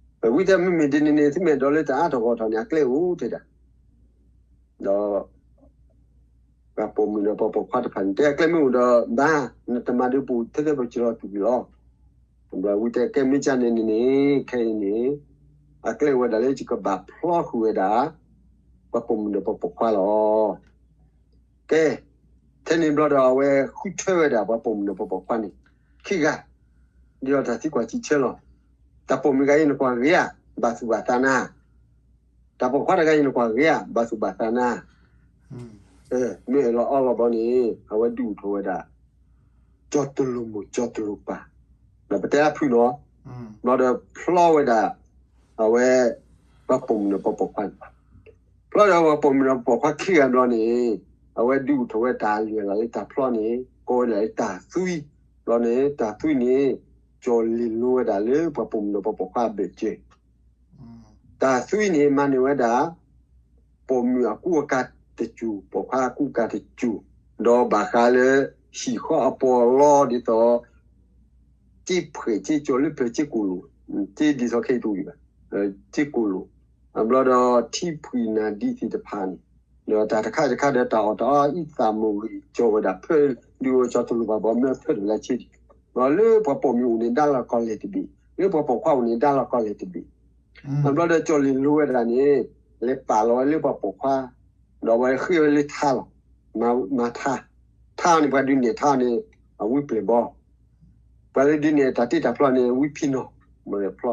မ့ၢ်ဒ်န့ၣ်န့ၣ် သုမ့ၢ်အဲၣ်ဒိးလၢတၢ်အါထီၣ်ဂီၢ်ထီၣ်န့ၣ် အကျဲအိၣ်တဲဒၣ်. ဒီး ပှၤပိာ်မုၣ်ဒီးပှၤပိာ်ခွါတဖၣ်န့ၣ် တဲအကျဲမ့ၢ်အိၣ်ဒီးဘၣ်, နတမၤဒီးပအိၣ်ထဲထဲပကစၢၢ်လီၤတူာ်ကွံာ်လီၤ. ဝံတဲကဲမ့ၢ်ကၢ်န့ၣ်န့ၣ်န့ၣ် ခဲအံၤန့ၣ် အကျဲဝဲဒၣ်လၢယကဘၣ်ဖျီဃုာ်ဝဲဒၣ် ပှၤပိာ်မုၣ်ဒီးပှၤပိာ်ခွါလီၤ. ကဲ, ထဲန့ၣ်ဘျီဒီး အဝဲဃုထၢဝဲဒၣ်ပှၤပိာ်မုၣ်ဒီးပှၤပိာ်ခွါန့ၣ် ခံဂၤ, ဒ်သိးတၢ်သံကွၢ်စံးဆၢလီၤ. တၢ်ပိာ်မုၣ်တဂၤအံၤနကွၢ်ဂ့ၤဧါ, ဘၣ်သူၣ်ဘၣ်သးနၤ, တၢ်ပိာ်ခွါတဂၤအံၤနကွၢ်ဂ့ၤဧါ, ဘၣ်သူၣ်ဘၣ်သးနၤ. မ့ၢ်အၢၣ်လီၤအီလီၤဘျီန့ၣ် အဝဲဒုးအိၣ်ထီၣ်ဝဲဒၣ် ကၠီတလိၤမိၢ်ကၠီတလိၤပၢ်, ဒီးပတဲအဖုၣ်နီၤ, ဘျီဒီးဖျီဝဲဒၣ် အဝဲ ပှၤပိာ်မုၣ်ဒီးပှၤပိာ်ခွါန့ၣ်, ဖျီဒီးပှၤပိာ်မုၣ်ဒီးပှၤပိာ်ခွါခံဂၤဘျီန့ၣ်, အဝဲဒုးအိၣ်ထီၣ်ဝဲတၢ်လုၢ်အလၢ်လၢတၢ်ဖျီန့ၣ် ကိးဝဲဒၣ်လၢတၢ်သွံ, ဘျီန့ၣ် တၢ်သွံန့ၣ် ကၠီၤလ့ၤလိဝဲဒၣ်လၢပှၤပိာ်မုၣ်ဒီးပှၤပိာ်ခွါအဘၢၣ်စၢၤ တၢ်သွံန့ၣ် မၤန့ၢ်ဝဲဒၣ် ပိာ်မုၣ်အကူအကၤတစိၤ ပိာ်ခွါအကူအကၤတစိၤ, ဒီးဘၣ်ဃးလၢ ဟံၣ်ဃီအပီးအလီဒ်သိး က့ဖှဲးက့ကၠီၤလၢပျၢၤက့ကိၣ်လိာ်, က့ဒ်သိးခဲအံၤတအိၣ်ဘၣ်, က့ကိၣ်လိာ်, အဘျီဒီးထံဖှံနၤဒ်သ့ၣ်တဖၣ်န့ၣ်, ဒီးတၢ်တခါတခါဒီးတၢ်အီၣ်တၢ်အီအံသၣ်မုၢ်ဂံၢ်ကၠီၤဝဲဒၣ်ဖၢဒုးကၠီၤတလိၤပၢ်ဘီ မ့ၢ်ဖၢဒိၣ်လၢဆ့ဒံး, ဒီးလၢပှၤပိာ်မုၣ်အိၣ်န့ၣ်ဒါလီၤကီၢ်လဲၢ်တဘ့ၣ်, လၢပှၤပိာ်ခွါအိၣ်န့ၣ်ဒါလီၤကီၢ်လဲၢ်တဘ့ၣ် အဘျီဒီးကၠီၤလ့ၤလိဝဲဒၣ်န့ၣ်, လဲၤပာ်လီၤဝဲလၢပှၤပိာ်ခွါ, ဒီးဝဲဃ့ဝဲလၢထါလီၤ, မၤထါ, ထါန့ၣ်ပှၤဒုးနဲၣ်ထါန့ၣ်, အဝံပျဲၢ်ဘီ, ပှၤလၢဒုးနဲၣ်တၢ်တ့တၢ်ဖျီန့ၣ် ဝံဖံနီၤ, မ့ၢ်လဲၤဖျီ,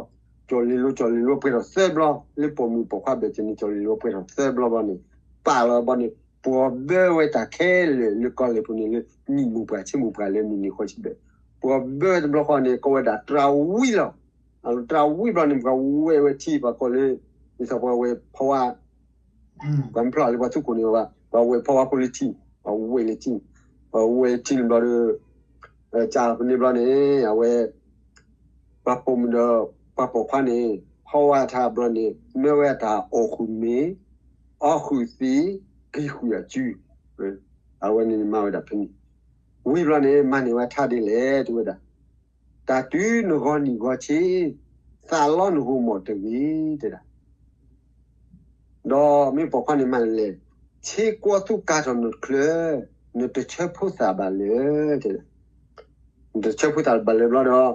ကၠီၤလ့ၤလိကၠီၤလ့ၤလိပှဲၤထီၣ်သၢဘျီ, လၢပိာ်မုၣ်ပိာ်ခွါဘၢၣ်စၢၤန့ၣ် ကၠီၤလ့ၤလိပှဲၤထီၣ်သၢဘျီဘီန့ၣ်, ပာ်လီၤဘီန့ၣ်, ပှီၢ်ဘၢဝဲတၢ်ခဲလၢာ်လၢကီၢ်လဲၢ်ပူၤန့ၣ်လၢ နံၣ်မိၢ်ပှၢ်ဆ့မိၢ်ပှၢ်လၢမုၢ်နံၤဃီဆံဘျဲၣ်, ပှီၢ်ဘၢဝဲတဘျီဃီန့ၣ် ကိးဝဲဒၣ်တြၤဝံလီၤ, အတြၤဝံဘျီန့ၣ် ပှၤဝဲဝဲထံ ပှၤကိးလၢ, ဒ်သိးပှၤဝဲဖီဝါ ပှၤမ့ၢ်ဖျီၣ်လၢပှၤသူခိၣ်န့ၣ်ဘၣ်, ပှၤဝဲဖီဝါဖိလၢထံ, ပှၤဝဲလၢထံ, ပှၤဝဲထံန့ၣ်ဘျီဒီး, ကးဖဲန့ၣ်ဘျီန့ၣ် အဝဲ, ပှၤပိာ်မုၣ်ဒီးပှၤပိာ်ခွါန့ၣ် ဖီဝါထါဘျီန့ၣ် မၢဝဲတၢ်အီၣ်ဃုာ်မ့ၤ, အီဃုာ်သံး, က့ၤဃုာ်အစု, အဝဲန့ၣ်မၤဝဲဒၣ်ဖဲန့ၣ်, ဝံၤဘျီန့ၣ် မၤန့ၢ်ဝဲထါဒ်လဲၣ် တဲဝဲဒၣ်, တၢ်တုၤနဂီၤနံၤဂီၤဆ့, သးလီနဂီၤမီၢ်တဂ့ၤ တဲဒၣ် ဒီးမ့ၢ်ပိာ်ခွါန့ၣ်မၤန့ၣ်လဲၣ်, ဆ့ကွီသူကၤထီၣ်နချၢ, နတဆၢဖိသၣ်ဘၣ်လၢာ်, တဲဒၣ်, နတဆၢဖိသၣ်ဘၣ်လၢာ်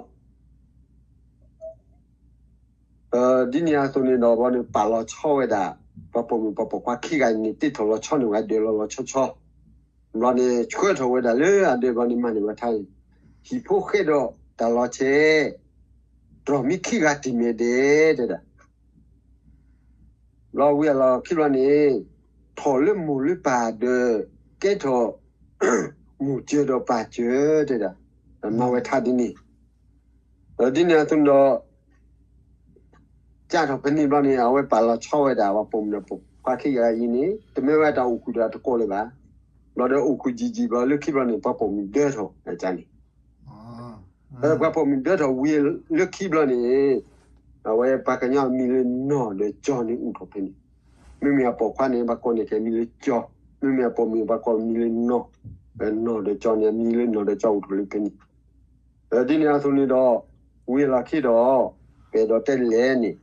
ဘျီဒီး, ဒ်န့ၣ်အသိးန့ၣ်ဒီးဘျီန့ၣ် ပာ်လီၤဆီဝဲဒၣ်, ပှၤပိာ်မုၣ်ပှၤပိာ်ခွါခံဂၤအံၤန့ၣ် တ့ထီၣ်လီၤဆီန့ၢ်ဝဲဒၢးလီၤလီၤဆီဆီ ဘျီန့ၣ် ဆှၢထီၣ်ဝဲဒၣ်လၢအဒၢးဘျီန့ၣ် မၤန့ၢ်ဝဲထါအံၤ, ဟံၣ်ဖိဃဲဒီးတၢ်လီၤဆဲး, တြီၢ်မံခံဂၤတံၢ်မဲာ်ဒဲး တဲဒၣ်, ဘျီဝံၤအလီၢ်ခံဘျီန့ၣ်, ထီၣ်လၢမိၢ်လၢပၢ်ဒီး, ကဲထီၣ် မိၢ်စၢၤဒီးပၢ်စၢၤ တဲဒၣ်, မၤဝဲထါဒ်န့ၣ်, ဒ်န့ၣ်အသိးန့ၣ်ဒီး ကးထီၣ်ဖဲန့ၣ်ဘျီန့ၣ် အဝဲပာ်လီၤဆီဝဲဒၣ် ပှၤပိာ်မုၣ်ဒီးပှၤပိာ်ခွါခံဂၤအံၤန့ၣ် တမ့ၢ်ဝဲတၢ်အိၣ်ဃုာ်ဒီးတကိးလၢၤဘၣ်, ဘျီဒီးအိၣ်ဃုာ်ယံာ်ယံာ်ဘျီလၢခံဘျီန့ၣ် ပှၤပိာ်မုၣ်ဒၢထီၣ်န့ၣ်, ပှၤပိာ်မုၣ်ဒၢထီၣ်ဝံၤလၢခံဘျီန့ၣ်, အဝဲပှၤကညီအမံၤလၢနီၢ်ဒီးကၠီန့ၣ်အိၣ်ထီၣ်ဖဲန့ၣ်, မ့မ့ၢ်အပိာ်ခွါန့ၣ် ပှၤကိးန့ၢ်က့ၤမံၤလၢကၠီ, မ့မ့ၢ်အပိာ်မုၣ်ပှၤကိးမံၤလၢနီၢ်, နီၢ်ဒီးကၠီန့ၣ် အမံၤလၢနီၢ်ဒီးကၠီအိၣ်ထီၣ်လၢဖဲန့ၣ် ဒ်န့ၣ်အသိးန့ၣ်ဒီး, ဝံၤအလီၢ်ခံဒီး, ပအဲၣ်ဒိးတဲလဲၣ်န့ၣ်,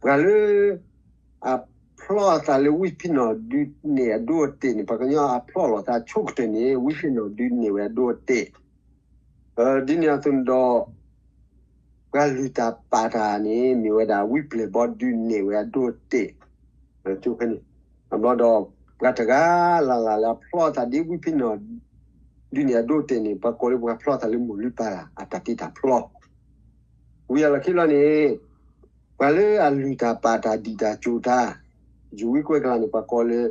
ပှၤလၢ အဖျီအသးလၢဝံဖံနီၢ်ဒုးနဲၣ်အဒိအတဲာ်န့ၣ် ပှၤကညီအဖျီလိာ်သးဆိကတၢၢ်န့ၣ် ဝံဖံနီၢ်ဒုးနဲၣ်ဝဲအဒိအတဲာ်, ဒ်န့ၣ်အသိးန့ၣ်ဒီး ပှၤလုၢ်တၢ်ပာ်တၢ်န့ၣ် မ့ၢ်ဝဲဒၣ်ဝံပျဲၢ်ဘီဒုးနဲၣ်ဝဲအဒိအတဲာ်, ဖဲန့ၣ်, အဘျီဒီး, ပှၤတဂၤလၢ်လၢ်လၢအဖျီအသးဒ်ဝံဖံနီၢ်ဒုးနဲၣ်အဒိအတဲာ်န့ၣ် ပှၤကိးလၢပှၤဖျီအသးလၢမိၢ်လုၢ်ပၢ်လၢ် အတၢ်တ့တၢ်ဖျီ ဝံၤအလီၢ်ခံလီၤန့ၣ်, ပှၤလၢအလုၢ်တၢ်ပာ်တၢ်ဒံၣ်တၢ်စိၤတၢ်, ယူၤဝံကွဲၢ်ကလၤန့ၣ် ပှၤကိးလၢ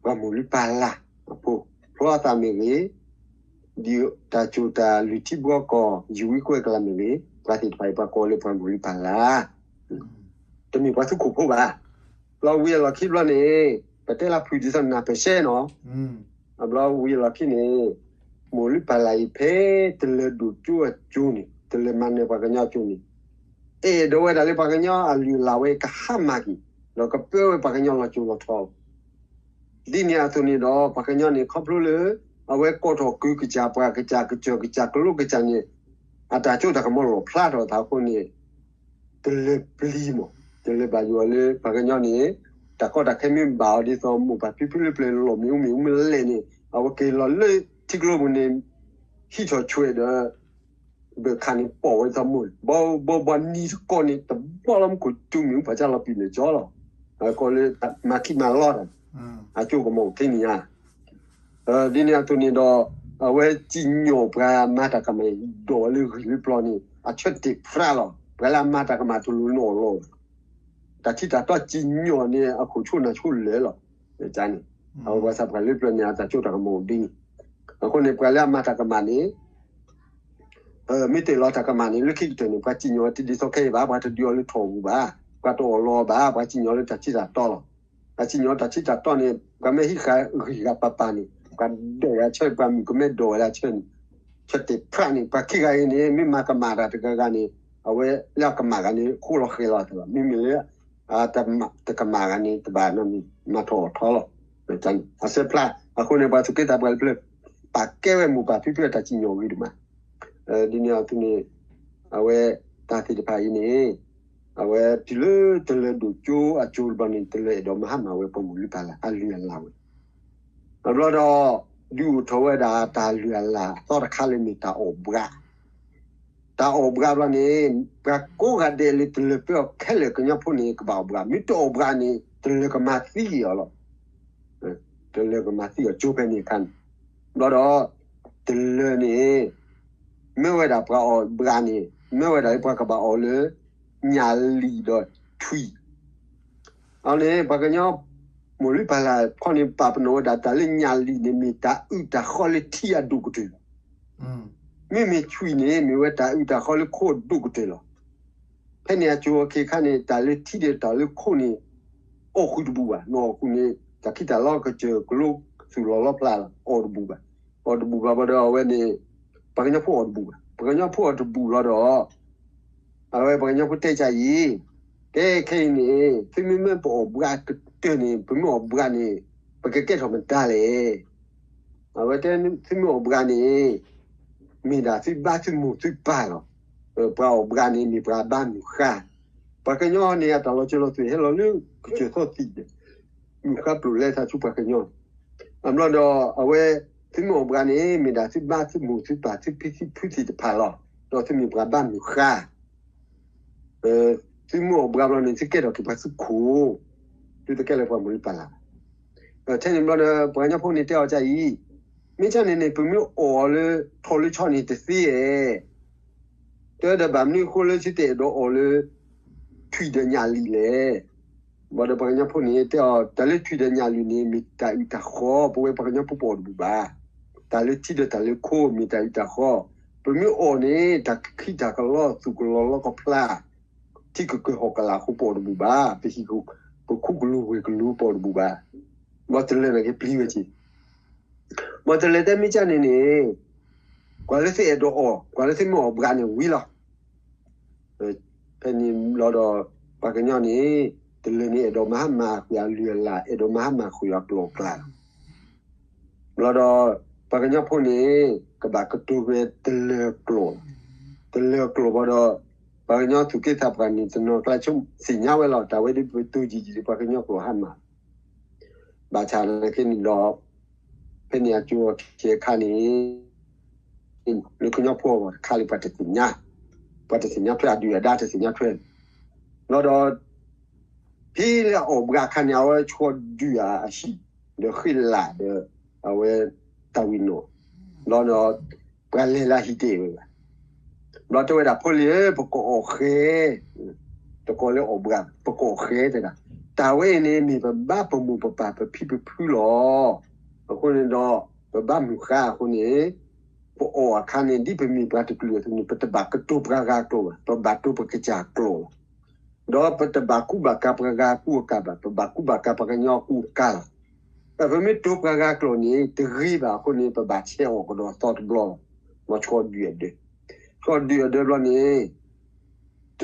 ပှၤမိၢ်လုၢ်ပၢ်လၢ်အဖိ, ဖျီအသးမ့ၢ်ဂ့ၤ, ဒံၣ်တၢ်စိၤတၢ်လုၢ်ထံဘှီကီၢ် ယူၤဝံကွဲၢ်ကလၤမ့ၢ်ဂ့ၤ, ပှၤသ့ၣ်တဖၣ်အံၤ ပှၤကိးလၢပှၤမိၢ်လုၢ်ပၢ်လၢ် တမ့ၢ်ပှၤသူခိၣ်ဖိဘၣ်. လီၤဝံၤအလီၢ်ခံဘျီန့ၣ်, ပတဲလၢဖုၣ်ဒ်သိးနၢ်ပၢၢ်ရှဲနီၤ, အဘျီဝံၤအလီၢ်ခံန့ၣ်, မိၢ်လုၢ်ပၢ်လၢ်အံၤဖဲတလၢၤဒိၣ်ကၠိအကၠိန့ၣ်, တလၢၤမၤနၢၤပှၤကညီအကၠိန့ၣ်, အဲၣ်ဒိးဝဲဒၣ်လၢပှၤကညီအလုၢ်အလၢ်ဝဲကဟါမၢ်က့ၤ, ဒီးကပၢဝဲပှၤကညီလီၤစိၤလီၤထီလီၤ. ဒ်န့ၣ်အသိးန့ၣ်ဒီး ပှၤကညီန့ၣ် ခီဖျိလၢ အဝဲကိးထီၣ်ကုကစၢ်ပှၤကစၢ် ကစၢ်ကစၢ်ကလိကစၢ်န့ၣ်, အတၢ်စိတၢ်ကမီၤလီၣ်ဖျါထီၣ်အသးအဃိန့ၣ်, တလၢၤပျံၤမး, တလၢၤဘၣ်ယိၣ်အီၤလၢပှၤကညီန့ၣ်, တၢ်ကီတၢ်ခဲမ့ၢ်ဘၣ်အီၤဒ်သိးမိၢ်ပၢ်ဖံဖုလၢပျၢၤလီၢ်မ့ၣ်အူမ့ၣ်အူမ့ၢ်လဲၣ်န့ၣ်, အဝဲက့ၤလီၤလၢထံကျိပူၤန့ၣ်, ဟံးထီၣ်ဆွဲးဒီး ဘၢၣ်ခးန့ၣ်ပိာ်ဝဲသးမိၢ် ဘီဘီဘီနံၤတကိးန့ၣ် တဘီလီၤမူခိၣ်တူၢ်မံၤ ပှၤကၢ်လီၤပံာ်န့ၣ်ကၠီလီၤ. ကိးလၢမၤခံမၤလီတၢ် အကၠိကမီၤထံနံၤဧါ. ဒ်န့ၣ်အသိးန့ၣ်ဒီး အဝဲစံၣ်ညီၣ်ပှၤမၤတၢ်ကမၣ် ဒိးဝဲလၢဂံၢ်လၢပျီန့ၣ် အဆၢတဲာ်ဖြးလီၤ. ပှၤလၢအမၤတၢ်ကမၣ်တလိၤန့ၣ်အီၣ်လီၤ တၢ်ထံတၢ်တီစံၣ်ညီၣ်န့ၣ် အခိၣ်ဆိၣ်နၢ်ဆိၣ်လၢာ်လီၤ. န့ၣ် အဝဲပှၤသးပှၢ်လၢပျၢၤန့ၣ် အတၢ်ကၠိတၢ်ကမီၤအိၣ်ဒ်န့ၣ်. အဃိန့ၣ် ပှၤလၢအမၤတၢ်ကမၣ်န့ၣ် မ့ၢ်တ့ၢ်လီၤတၢ်ကမၣ်န့ၣ် လၢခံကတၢၢ်န့ၣ် ပှၤစံၣ်ညီၣ်တဒ်သိးခဲအံၤဘၣ်, ပှၤတဒုးအီၤလၢထိၣ်ပူၤဘၣ်, ပှၤတအီၣ်လီၤအီၤဘၣ်, ပှၤစံၣ်ညီၣ်လၢတၢ်ထံတၢ်တီလီၤ. ပှၤစံၣ်ညီၣ်တၢ်ထံတၢ်တီန့ၣ် ပှၤမ့ၢ်ဟံးဃာ်ဂံၢ်ဃာ်ပၤပၤန့ၣ် ပှၤဒိးဝဲဒၣ်ဆၢ ပှၤမုၣ်ကမဲဒိးဝဲဒၣ်ဆၢန့ၣ် ဆၢတဲာ်ဖြးန့ၣ် ပှၤခံဂၤအံၤန့ၣ် မ့ၢ်မၤကမၣ်တၢ်တဂၤဂၤန့ၣ် အဝဲလၢအကမၣ်ဂၤန့ၣ် ဃိလီၤဃဲၤလီၤတၢ်လီၤ. မ့မ့ၢ်လၢ တကမၣ်ဂၤန့ၣ် တဘၣ်နီတမံၤ မၤထီၣ်အီၣ်ထီလီၤ. အဆၢဖျါ အဃိန့ၣ် ပှၤသူၣ်က့သးပှၢ်လၢပျၢၤ ပာ်ကဲဝဲမိၢ်ပၢ်ဖံဖုအတၢ်စံၣ်ညီၣ်ဂ့ၤဒိၣ်မး. ဒ်န့ၣ်အသိးန့ၣ် အဝဲတၢ်သ့ၣ်တဖၣ်အံၤန့ၣ် အဝဲတုၤလၢတလၢၤဒိၣ်ကၠိအကၠိတဘျီန့ၣ် တလၢၤအဲၣ်ဒိးမၤဟါမၢ်ဝဲပှၤမိၢ်လုၢ်ပၢ်လၢ် အလုၢ်အလၢ်ဝဲ အဘျီဒီး ဒုးအိၣ်ထီၣ်ဝဲဒၣ်တၢ်လုၢ်အလၢ်အသီတခါလၢမ့ၢ်တၢ်အီၣ်ဘှး. တၢ်အီၣ်ဘှးဘျီန့ၣ် ပှၤကိးဂၤဒဲးလၢတလၢၤပၢအီၤခဲလၢာ်ကညီဖိန့ၣ် ကဘၣ်အီၣ်ဘှး, မ့ၢ်တအီၣ်ဘှးန့ၣ် တလၢၤကမၤသံက့ၤအီၤလီၤ. တလၢၤကမၤသံအီၤကၠိဖဲန့ၣ်အခါန့ၣ် ဘျီဒီး တလၢၤန့ၣ် မ့ၢ်ဝဲဒၣ်ပှၤအီၣ်ဘှးန့ၣ် မ့ၢ်ဝဲဒၣ်လၢပှၤကဘၣ်အီၣ်လၢ ညၣ်လံၣ်ဒီးထွံၣ် အန့ၣ် ပှၤကညီ မိၢ်လုၢ်ပၢ်လၢ်ဖီန့ၣ် ပာ်ပနီၣ်ဝဲဒၣ်တၢ်လၢညၣ်လံၣ်န့ၣ် မ့ၢ်တၢ်အုၣ်တၢ်ဃီလၢထံအဒိၣ်ကတၢၢ်လီၤ. မ့မ့ၢ်ထွံၣ်န့ၣ် မ့ၢ်ဝဲတၢ်အုၣ်တၢ်ဃီလၢခိအဒိၣ်ကတၢၢ်လီၤ. ဖဲန့ၣ်အကၠိအခ့အခါန့ၣ် တၢ်လၢထံဒီးတၢ်လၢခိန့ၣ် အီၣ်ဃုာ်တဘူၣ်ဘၣ်, နအီၣ်ဃုာ်န့ၣ် တၢ်ခံးတၢ်လီကစၢၢ်ကလိသူၣ်လီၤလီဖျါလီၤ အီၣ်တဘူၣ်ဘၣ်. အီၣ်တဘူၣ်ဘၣ်ဘၣ်ဒီးအဝဲန့ၣ် ပှၤကညီဖိအီၣ်တဘူၣ်ဘၣ်. ပှၤကညီဖိအီၣ်တဘူၣ်ဘၣ်ဒီး အဝဲပှၤကညီဖိတဲကါအံၤ, ကဲခဲအံၤန့ၣ် သုမ့မ့ၢ်ပအီၣ်ဘှးကတၢၢ်န့ၣ် ပမ့ၢ်အီၣ်ဘှးန့ၣ် ပကကဲထီၣ်မတၤလဲၣ်. အဝဲတဲ သုမ့ၢ်အီၣ်ဘှးန့ၣ် မ့ၢ်ဒၣ်သုဘါသုမိၢ်သုပၢ်လီၤ. ပှၤအီၣ်ဘှးန့ၣ် မ့ၢ်ပှၤဘါမုၢ်ဃါ. ပှၤကညီန့ၣ် အတၢ်လီၤစၢၤလီၤသွဲၣ်ဟဲလီၤလၢကစၢၢ်သီသံၣ်ဒီး မုၢ်ဃါပျိာ်လဲသးဆူပှၤကညီန့ၣ်. အဘျီဒီးအဝဲ သုမ့ၢ်အီၣ်ဘှးန့ၣ် မ့ၢ်ဒၣ်သုဘါသုမိၢ်သုပၢ် သုဖံသုဖုသ့ၣ်တဖၣ်လီၤ. ဒီးသုမ့ၢ်ပှၤဘါမုၢ်ဃါ သုမ့ၢ်အီၣ်ဘှးဘျီန့ၣ် သုကဲထီၣ်က့ၤပှၤသုးခိၣ်, သုတကဲလၢပှၤမိၢ်လုၢ်ပၢ်လၢ်ဘၣ်. ထဲန့ၣ်ဘျီဒီး ပှၤကညီဖိန့ၣ်တဲအီၤကါအံၤ, မ့ၢ်ကါန့ၣ်န့ၣ် ပမ့ၢ်အီၣ်အီၤလၢထိၣ်လၢဆီန့ၣ်တသ့ဧါ. တဲဒီးဘၣ်မနုၤအဃိလၢသုတအဲၣ်ဒိးအီၣ်လၢ ထွံၣ်ဒီးညၣ်လံၣ်လဲၣ်. ဘၣ်ဒီးပှၤကညီဖိန့ၣ်တဲအီၤ တၢ်လၢထွံၣ်ဒီးညၣ်လံၣ်န့ၣ် မ့ၢ်တၢ်အုၣ်တၢ်ဃီ ပဝဲပှၤကညီဖိပအီၣ်တဘူၣ်ဘၣ်. တၢ်လၢထံဒီးတၢ်လၢခိမ့ၢ်တၢ်အုၣ်တၢ်ဃီ, ပမ့ၢ်အီၣ်န့ၣ် တၢ်ခံးတၢ်ကလီသူၣ်ကလီၤလီကဖျါ ထံကကၢၢ်ဟီၣ်ကလာ်အဃိပအီၣ်တဘူၣ်ဘၣ်, ပဟံၣ်ပခူၣ်ကလူၤဝ့ၢ်ကလူၤပအီၣ်တဘူၣ်ဘၣ်. ဘၣ်တလၢာ်န့ၣ်က့ၤပျံၤဝဲက့ၤ, ဘၣ်တလၢာ်တဲမ့ၢ်ကါန့ၣ်န့ၣ် ပှၤလၢသုအဲၣ်ဒိးအီၣ် ပှၤလၢသုမ့ၢ်အီၣ်ဘှးန့ၣ်ဝံၤလီၤ. ဖဲန့ၣ်ဘျီဒီး ပှၤကညီန့ၣ် တလၢာ်န့ၣ် အဲၣ်ဒိးမၤဟါမၢ်ဃုာ်အလုၢ်အလၢ် အဲၣ်ဒိးမၤဟါမၢ်ဃုာ်အကျိာ်အကျဲလီၤ. ဘျီဒီး ပှၤကညီဖိန့ၣ် ကဘၣ်ကတိၤဝဲတလၢာ်ကျိာ်လီၤ. တလၢာ်ကျိာ်ဘၣ်ဒီး ပှၤကညီသူၣ်က့သးပှၢ်န့ၣ် တနီၤကျါဆိသ့ၣ်ညါဝဲလီၤ. တၢ်ဝဲဒ်ပတိၤယံာ်ယံာ်ဒီး ပှၤကညီကျိာ်ဟါမၢ် ဘၣ်ဆၣ်နာ်က့န့ၣ်ဒီး ဖဲန့ၣ်အကၠိအခ့အခါန့ၣ် လၢကညီဖိအဂီၢ်တခါလၢပှၤတသ့ၣ်ညါ, ပှၤတသ့ၣ်ညါထွဲ အဒုၣ်အဒါတသ့ၣ်ညါထွဲ. ဘျီဒီး ဖဲလၢအအီၣ်ဘှးအခါန့ၣ် အဝဲဆီဒုၣ်အဟံၣ် ဒီးဃ့လၢ်ဒီး အဝဲတၢ်ဝံၤနီၣ် ဘျီဒီး ပှၤလဲၤလၢဟံၣ်တအဲၣ်ဝဲဘၣ်. ဘျီတဲဝဲဒၣ် ဖိလံၤဧၢ ပကအီၣ်ဃဲ တကိးလၢအီၣ်ဘှး ပကအီၣ်ဃဲတဲဒၣ်, တၢ်ဝဲအံၤန့ၣ် မ့ၢ်ပဘါပမိၢ်ပပၢ်ပဖံပဖုလီၤ. အဃိန့ၣ်ဒီး ပဘါမုၢ်ဃါအဃိန့ၣ် ပအီၣ်အခါန့ၣ် ဒ်ပမ့ၢ်ပှၤတကလုာ်အသိးန့ၣ် ပတဘၣ်ကတိၤပှၤဂၤကျိာ်ဘၣ်, ပဘၣ်တိၤပကစၢ်ကျိာ်လီၤ. ဒီးပတဘၣ်ကူဘၣ်ကၤပှၤဂၤအကူအကၤဘၣ်, ပဘၣ်ကူဘၣ်ကၤပှၤကညီအကူအကၤလီၤ. ပမ့ၢ်တိၤပှၤဂၤကျိာ်န့ၣ် တဂ့ၤဘၣ်အဃိန့ၣ် ပဘၣ်ဆဲးအီၣ်ကဒီးသီတဘျီလီၤ. မ့ၢ်ဆီဒုၣ်အဒၢး, ဆီဒုၣ်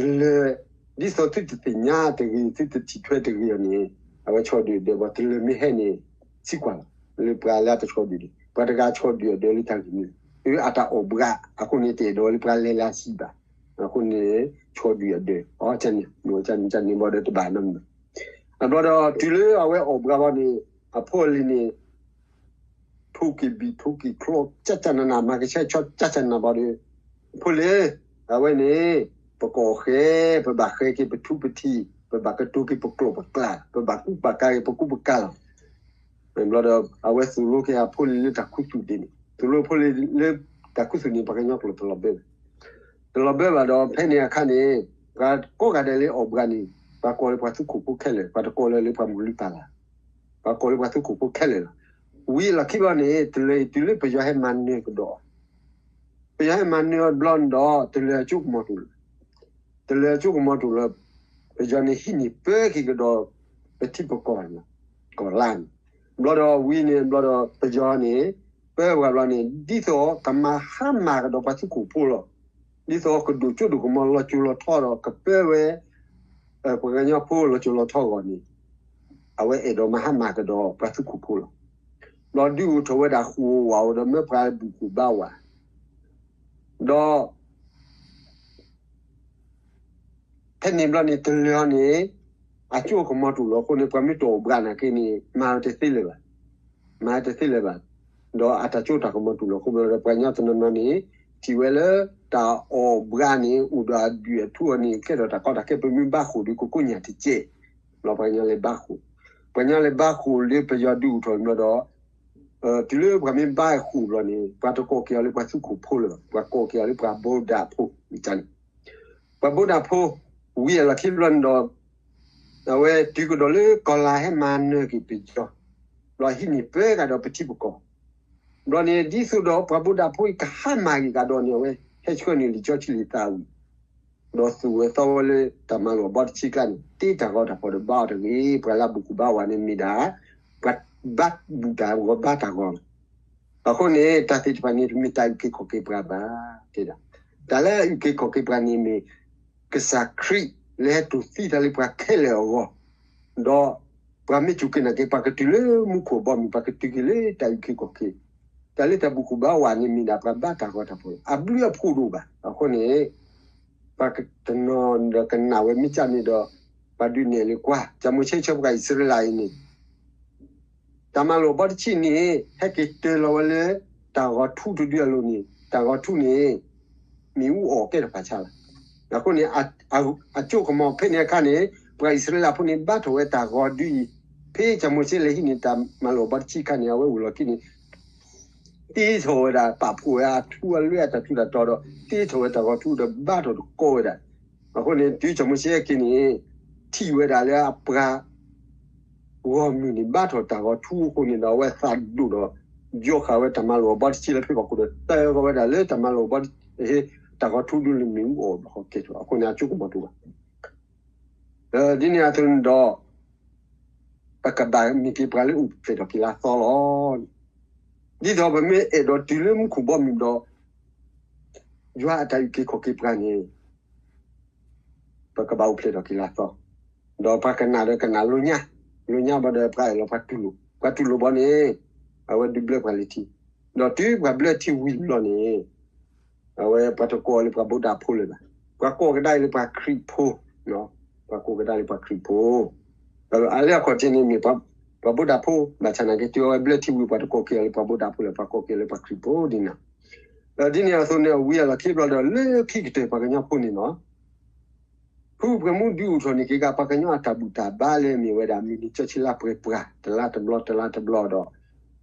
အဒၢးဘျီန့ၣ် တလၢာ် ဒ်သိးသုတသ့ၣ်ညါတဂ့ၤ သုတထံၣ်ထွဲတဂ့ၤအီၤန့ၣ် အဝဲဆီဒုၣ်အဒၢးဘၣ် တလၢာ်မ့ၢ်ဟဲန့ၣ် သံကွၢ်လီၤ လၢပှၤလၢအတဆီဒုၣ်ဒၢး ပှၤတဂၤဆီဒုၣ်အဒၢးလၢတၢ်ဂ့ၢ်မနုၤ အတၢ်အီၣ်ဘှးအဃိန့ၣ် တအဲၣ်ဒိးလၢပှၤလဲၤလၢဟံၣ်ဘၣ်. အဃိန့ၣ် ဆီဒုၣ်အဒၢး အီ ကန့ၣ် ကန့ၣ်ဘၣ်ဒီးတဘၣ်နီတမံၤ အဘျီဒီးတုၤလၢအဝဲအီၣ်ဘှးဘၣ်န့ၣ် အဖိအလံၤန့ၣ် ထိၣ်က့ၤဘံၣ်ထိၣ်က့ၤချီ ကၠၢ်ကၠၢ်နးနး မၤကဆှဲကဆှီ ကၠၢ်ကၠၢ်နးဘၣ်ဒီး ဖိလ့, အဝဲန့ၣ် ပကအီၣ်ဃဲ, ပဘၣ်ဃဲက့ၤပထူပထံး, ပဘၣ်ကတိၤက့ၤပကျိာ်ပကျဲ, ပဘၣ်ကူပာ်ကၤက့ၤပကူပကၤလီၤ. ဘျီဒီး အဝဲသိၣ်လိက့ၤအဖိလ့လၢတၢ်ခူသူၣ်ဒ်န့ၣ်, သိၣ်လိဖိလ့လၢတၢ်ခူသူၣ်န့ၣ် ပှၤကညီကျိာ်တလီၤဘၢဘၣ်, တလီၤဘၢဘၣ်ဒီး ဖဲန့ၣ်အခါန့ၣ် ပှၤကိးဂၤဒဲးလၢအီၣ်ဘှးန့ၣ် ပှၤကိးလၢပှၤသူခိၣ်ဖိခဲလၢာ်, ပှၤတကိးလၢၤလၢပှၤမုၢ်လုၢ်ပၢ်လၢ်, ပှၤကိးလၢပှၤသူခိၣ်ဖိခဲလၢာ်လီၤ. ဝံၤအလီၢ်ခံဘျီန့ၣ် တလၢၤအံၤတုၤလၢပယီၤဟဲမၤနၢၤကဒီး, ပယီၤဟဲမၤနၢၤအီၤဘျီန့ၣ်ဒီး တလၢၤအကၠိကမီၤတူာ်လၢၤ, တလၢၤအကၠိကမီၤတူာ်လၢၤ, ပယီၤန့ၣ်ဟံးန့ၢ်ပၢက့ၤကဒီး ပထံပကီၢ်န့ၣ်, ကီၢ်လါန့ၣ်, ဘျီဒီးဝံၤန့ၣ် ဘျီဒီးပယီၤန့ၣ် ပၢပှၤဘျီန့ၣ် ဒ်သိးကမၤဟါမၢ်ကဒီးပှၤသူခိၣ်ဖိလီၤ. ဒ်သိးကဒိၣ်ကၠိဒိၣ်ကမီၤလီၤစိၤလီၤထီဒီးကပၢဝဲ ပှၤကညီဖိလီၤစိၤလီၤထီအဂီၢ်န့ၣ်, အဝဲအဲၣ်ဒိးမၤဟါမၢ်ကဒီးပှၤသူခိၣ်ဖိလီၤ. ဒီးဒုးအိၣ်ထီၣ်ဝဲဒၣ်ဃိၣ်ဝးအိၣ်ဒီးမၢပှၤဘူၣ်ဃိၣ်ဘါဝး, ဒီး ဖဲန့ၣ်ဘျီန့ၣ် တလၢၤအီၤန့ၣ် အကၠိကမီၤတူာ်လီၤအဃိန့ၣ် ပှၤမ့ၢ်တအီၣ်ဘှးနာ်က့န့ၣ် မၤတသ့လၢၤဘၣ်, မၤတသ့လၢၤဘၣ်. ဒီးအတၢ်ကၠိတၢ်ကမီၤတူာ်လီၤအဃိဘျီဒီး ပှၤကညီတနီၤနီၤန့ၣ် ထံၣ်ဝဲလၢ တၢ်အီၣ်ဘှးန့ၣ် အိၣ်ဒီးအဒုၣ်အထူအီၤန့ၣ် ကဲထီၣ်တၢ်ကီတၢ်ခဲ ပမ့ၢ်ဘါဃိၣ်ဒီးကကိးညၣ်တကဲး, ဘျီပှၤကညီလဲၤဘါဃိၣ်, ပှၤကညီလဲၤဘါဃိၣ်လၢပယီၤဒုးအိၣ်ထီၣ်ဘျီဒီး တုၤလၢပှၤမ့ၢ်ဘါဃိၣ်ဘျီန့ၣ် ပှၤတကိးက့ၤအီၤလၢပှၤသူခိၣ်ဖိလၢၤဘၣ်, ပှၤကိးက့ၤအီၤလၢပှၤဘိဒၣ်ဖိန့ၣ်, ပှၤဘိဒၣ်ဖိ, ဝံၤအလီၢ်ခံဘျီန့ၣ်ဒီး အဝဲတုၤကဒီးလၢကီၢ်လါဟဲမၤနၢၤက့ၤပယီၤ, ဘျီဟံးန့ၢ်ပၢကဒီးပထံပကီၢ်, ဘျီန့ၣ် ဒ်သိးဒီးပှၤဘိဒၣ်ဖိအံၤကဟါမၢ်က့ၤကဒီးန့ၣ် အဝဲဟဲဆှၢန့ၢ်လံာ်စီဆှံလံာ်သးဝံၣ် ဒီးသူၣ်ဝဲသီဝဲလၢတၢ်မၤလိာ်အဘီတဆံကျါန့ၣ် တ့တၢ်ဂီၤတၢ်ဖီၣ်ဒီးဘါအီၤတဂ့ၤ, ပှၤလၢအဘူၣ်ဃိၣ်ဘါဝးန့ၣ်မ့ၢ်ဒၣ် ပှၤဘၣ်ဘူၣ်တၢ်ဂီၤဘါတၢ်ဂီၤလီၤ. အဃိန့ၣ် တၢ်သ့ၣ်တဖၣ်န့ၣ် တမ့ၢ်တၢ်အုၣ်က့ၤခီၣ်က့ၤပှၤဘၣ်, တဲဒၣ်, တၢ်လၢအအုၣ်က့ၤခီၣ်က့ၤပှၤန့ၣ်မ့ၢ် ကစၢ်ခရံာ်လၢဟဲတူၢ်သံတၢ်လၢပှၤခဲလၢာ်အဂီၢ်, ဒီးပှၤမ့ၢ်စူၢ်က့ၤနာ်က့ၤ ပှၤကတုၤလၢမူခိၣ်အဘီအမုၢ် ပှၤကတုၤက့ၤလၢတၢ်အုၣ်က့ၤခီၣ်က့ၤ, တၢ်လၢတၢ်ဘူၣ်ဃိၣ်ဘါဝးန့ၣ်မ့ၢ်ဒၣ်ပှၤဘါတၢ်ဂီၤတၢ်ဖီၣ် အဘျုးအဖှိၣ်ဒိၣ်ဘၣ်. အဃိန့ၣ် ပှၤတနီၤဒီးကနၣ်ဝဲမ့ၢ်ကၢ်န့ၣ်ဒီး ပှၤဒုးနဲၣ်လၢကွၢ် ကမိၣ်ဆ့ဆၢပှၤအံၣ်စရ့လးအံၤန့ၣ် တၢ်မၤလိာ်အဘီတဆံန့ၣ် ဟဲက့ၤတၢၤလီၤဝဲလၢ တၢ်ဂီၤထူတဒုအလိၤန့ၣ် တၢ်ဂီၤထူန့ၣ် မ့ၣ်အူအီၣ်ကဲထီၣ်ဖးဆါလီၤ. အဃိန့ၣ် အကၠိကမီၤဖဲန့ၣ်အခါန့ၣ် ပှၤအံၣ်စရ့လးဖိန့ၣ် ဘါထီၣ်ဝဲတၢ်ဂီၤဒုအံၤ, ဖဲကမိၣ်ဆ့လဲၤဟံးန့ၢ်တၢ်မၤလိာ်အဘီတဆံအခါန့ၣ် အဝဲအိၣ်လီၤခံန့ၣ် တ့ထီၣ်ဝဲဒၣ် ပာ်ဖှိၣ်ဝဲအထူအလွဲၢ်အတၢ်ထူးတၢ်တီၤဒီး တ့ထီၣ်ဝဲတၢ်ဂီၤထူဒီးဘါထီၣ်တကိးဝဲဒၣ်. အဃိန့ၣ် တုၤကမိၣ်ဆ့ဟဲက့ၤန့ၣ် ထံၣ်ဝဲဒၣ်လၢအပှၤ ဂီၢ်မုၢ်န့ၣ် ဘါထီၣ်တၢ်ဂီၤထူအဃိန့ၣ်ဒီး အဝဲသးဒိၣ်ဒီး ယီဃာ်ဝဲတၢ်မၤလိာ်အဘီတဆံလၢဖံဘၣ်ခိၣ်ဒီး တၢၤဃီၤဝဲဒၣ်လၢတၢ်မၤလိာ်အဘီတဆံ တၢ်ဂီၤထူဒုလၢမ့ၣ်အူအီၣ်ဘၣ်ဃီကဲထီၣ် အဃိန့ၣ် အကၠိကမီၤတအိၣ်ဘၣ်. ဒ်န့ၣ်အသိးန့ၣ်ဒီး ပကဘၣ်မ့ၢ်က့ၤပှၤလၢအိၣ်ဖျဲၣ်ထီၣ်က့ၤလၢအသီလီၤ. ဒ်သိးပမ့ၢ်အဲၣ်ဒိးတုၤလၢမူခိၣ်ဘီမုၢ်ဒီး ယွၤအတၢ်အုၣ်က့ၤခီၣ်က့ၤပှၤန့ၣ် ပကဘၣ်အိၣ်ဖျဲၣ်ထီၣ်က့ၤလၢအသီ, ဒီးပှၤကနၣ်ဒီးကနၣ်လိညါ, လိညါဘၣ်ဒီးပှၤအဲၣ်လီၤပှၤတူၢ်လိာ်, ပှၤတူၢ်လိာ်ဘီန့ၣ် အဝဲဒုးဘျၢပှၤလၢထံ, ဒီးတုၤပှၤဘျၢထံဝံၤဘျီန့ၣ် အဝဲပှၤတကိးလၢပှၤဘိဒၣ်ဖိလၢၤဘၣ်, ပှၤကိးကဒါလၢပှၤခရံာ်ဖိ, ပှၤကိးကဒါလၢပှၤခရံာ်ဖိ, အလၢအခီၣ်ထံးန့ၣ်မ့ၢ် ပှၤဘိဒၣ်ဖိ ဘၣ်ဆၣ်နာ်က့ တုၤအဝဲဘျၢထံဝံၤ ပှၤတကိးက့ၤအီၤလၢပှၤဘိဒၣ်ဖိလၢၤ ပှၤကိးက့ၤအီၤလၢပှၤခရံာ်ဖိဒ်န့ၣ်, ဒ်န့ၣ်အသိးန့ၣ် အဝံၤအလီၢ်ခံဘျီဒီး လၢခံကတၢၢ်ပှၤကညီဖိန့ၣ်လီၤ ဖုပှဲၤမူဒုးအိၣ်ထီၣ်န့ၢ်က့ၤဂၤ ပှၤကညီအတၢ်ဘူၣ်တၢ်ဘါလၢအမ့ၢ်ဝဲဒၣ် မုၢ်နံၤကၠီဆံလါပှဲၤပှၤ တလါတဘျီ တလါတဘျီဒီး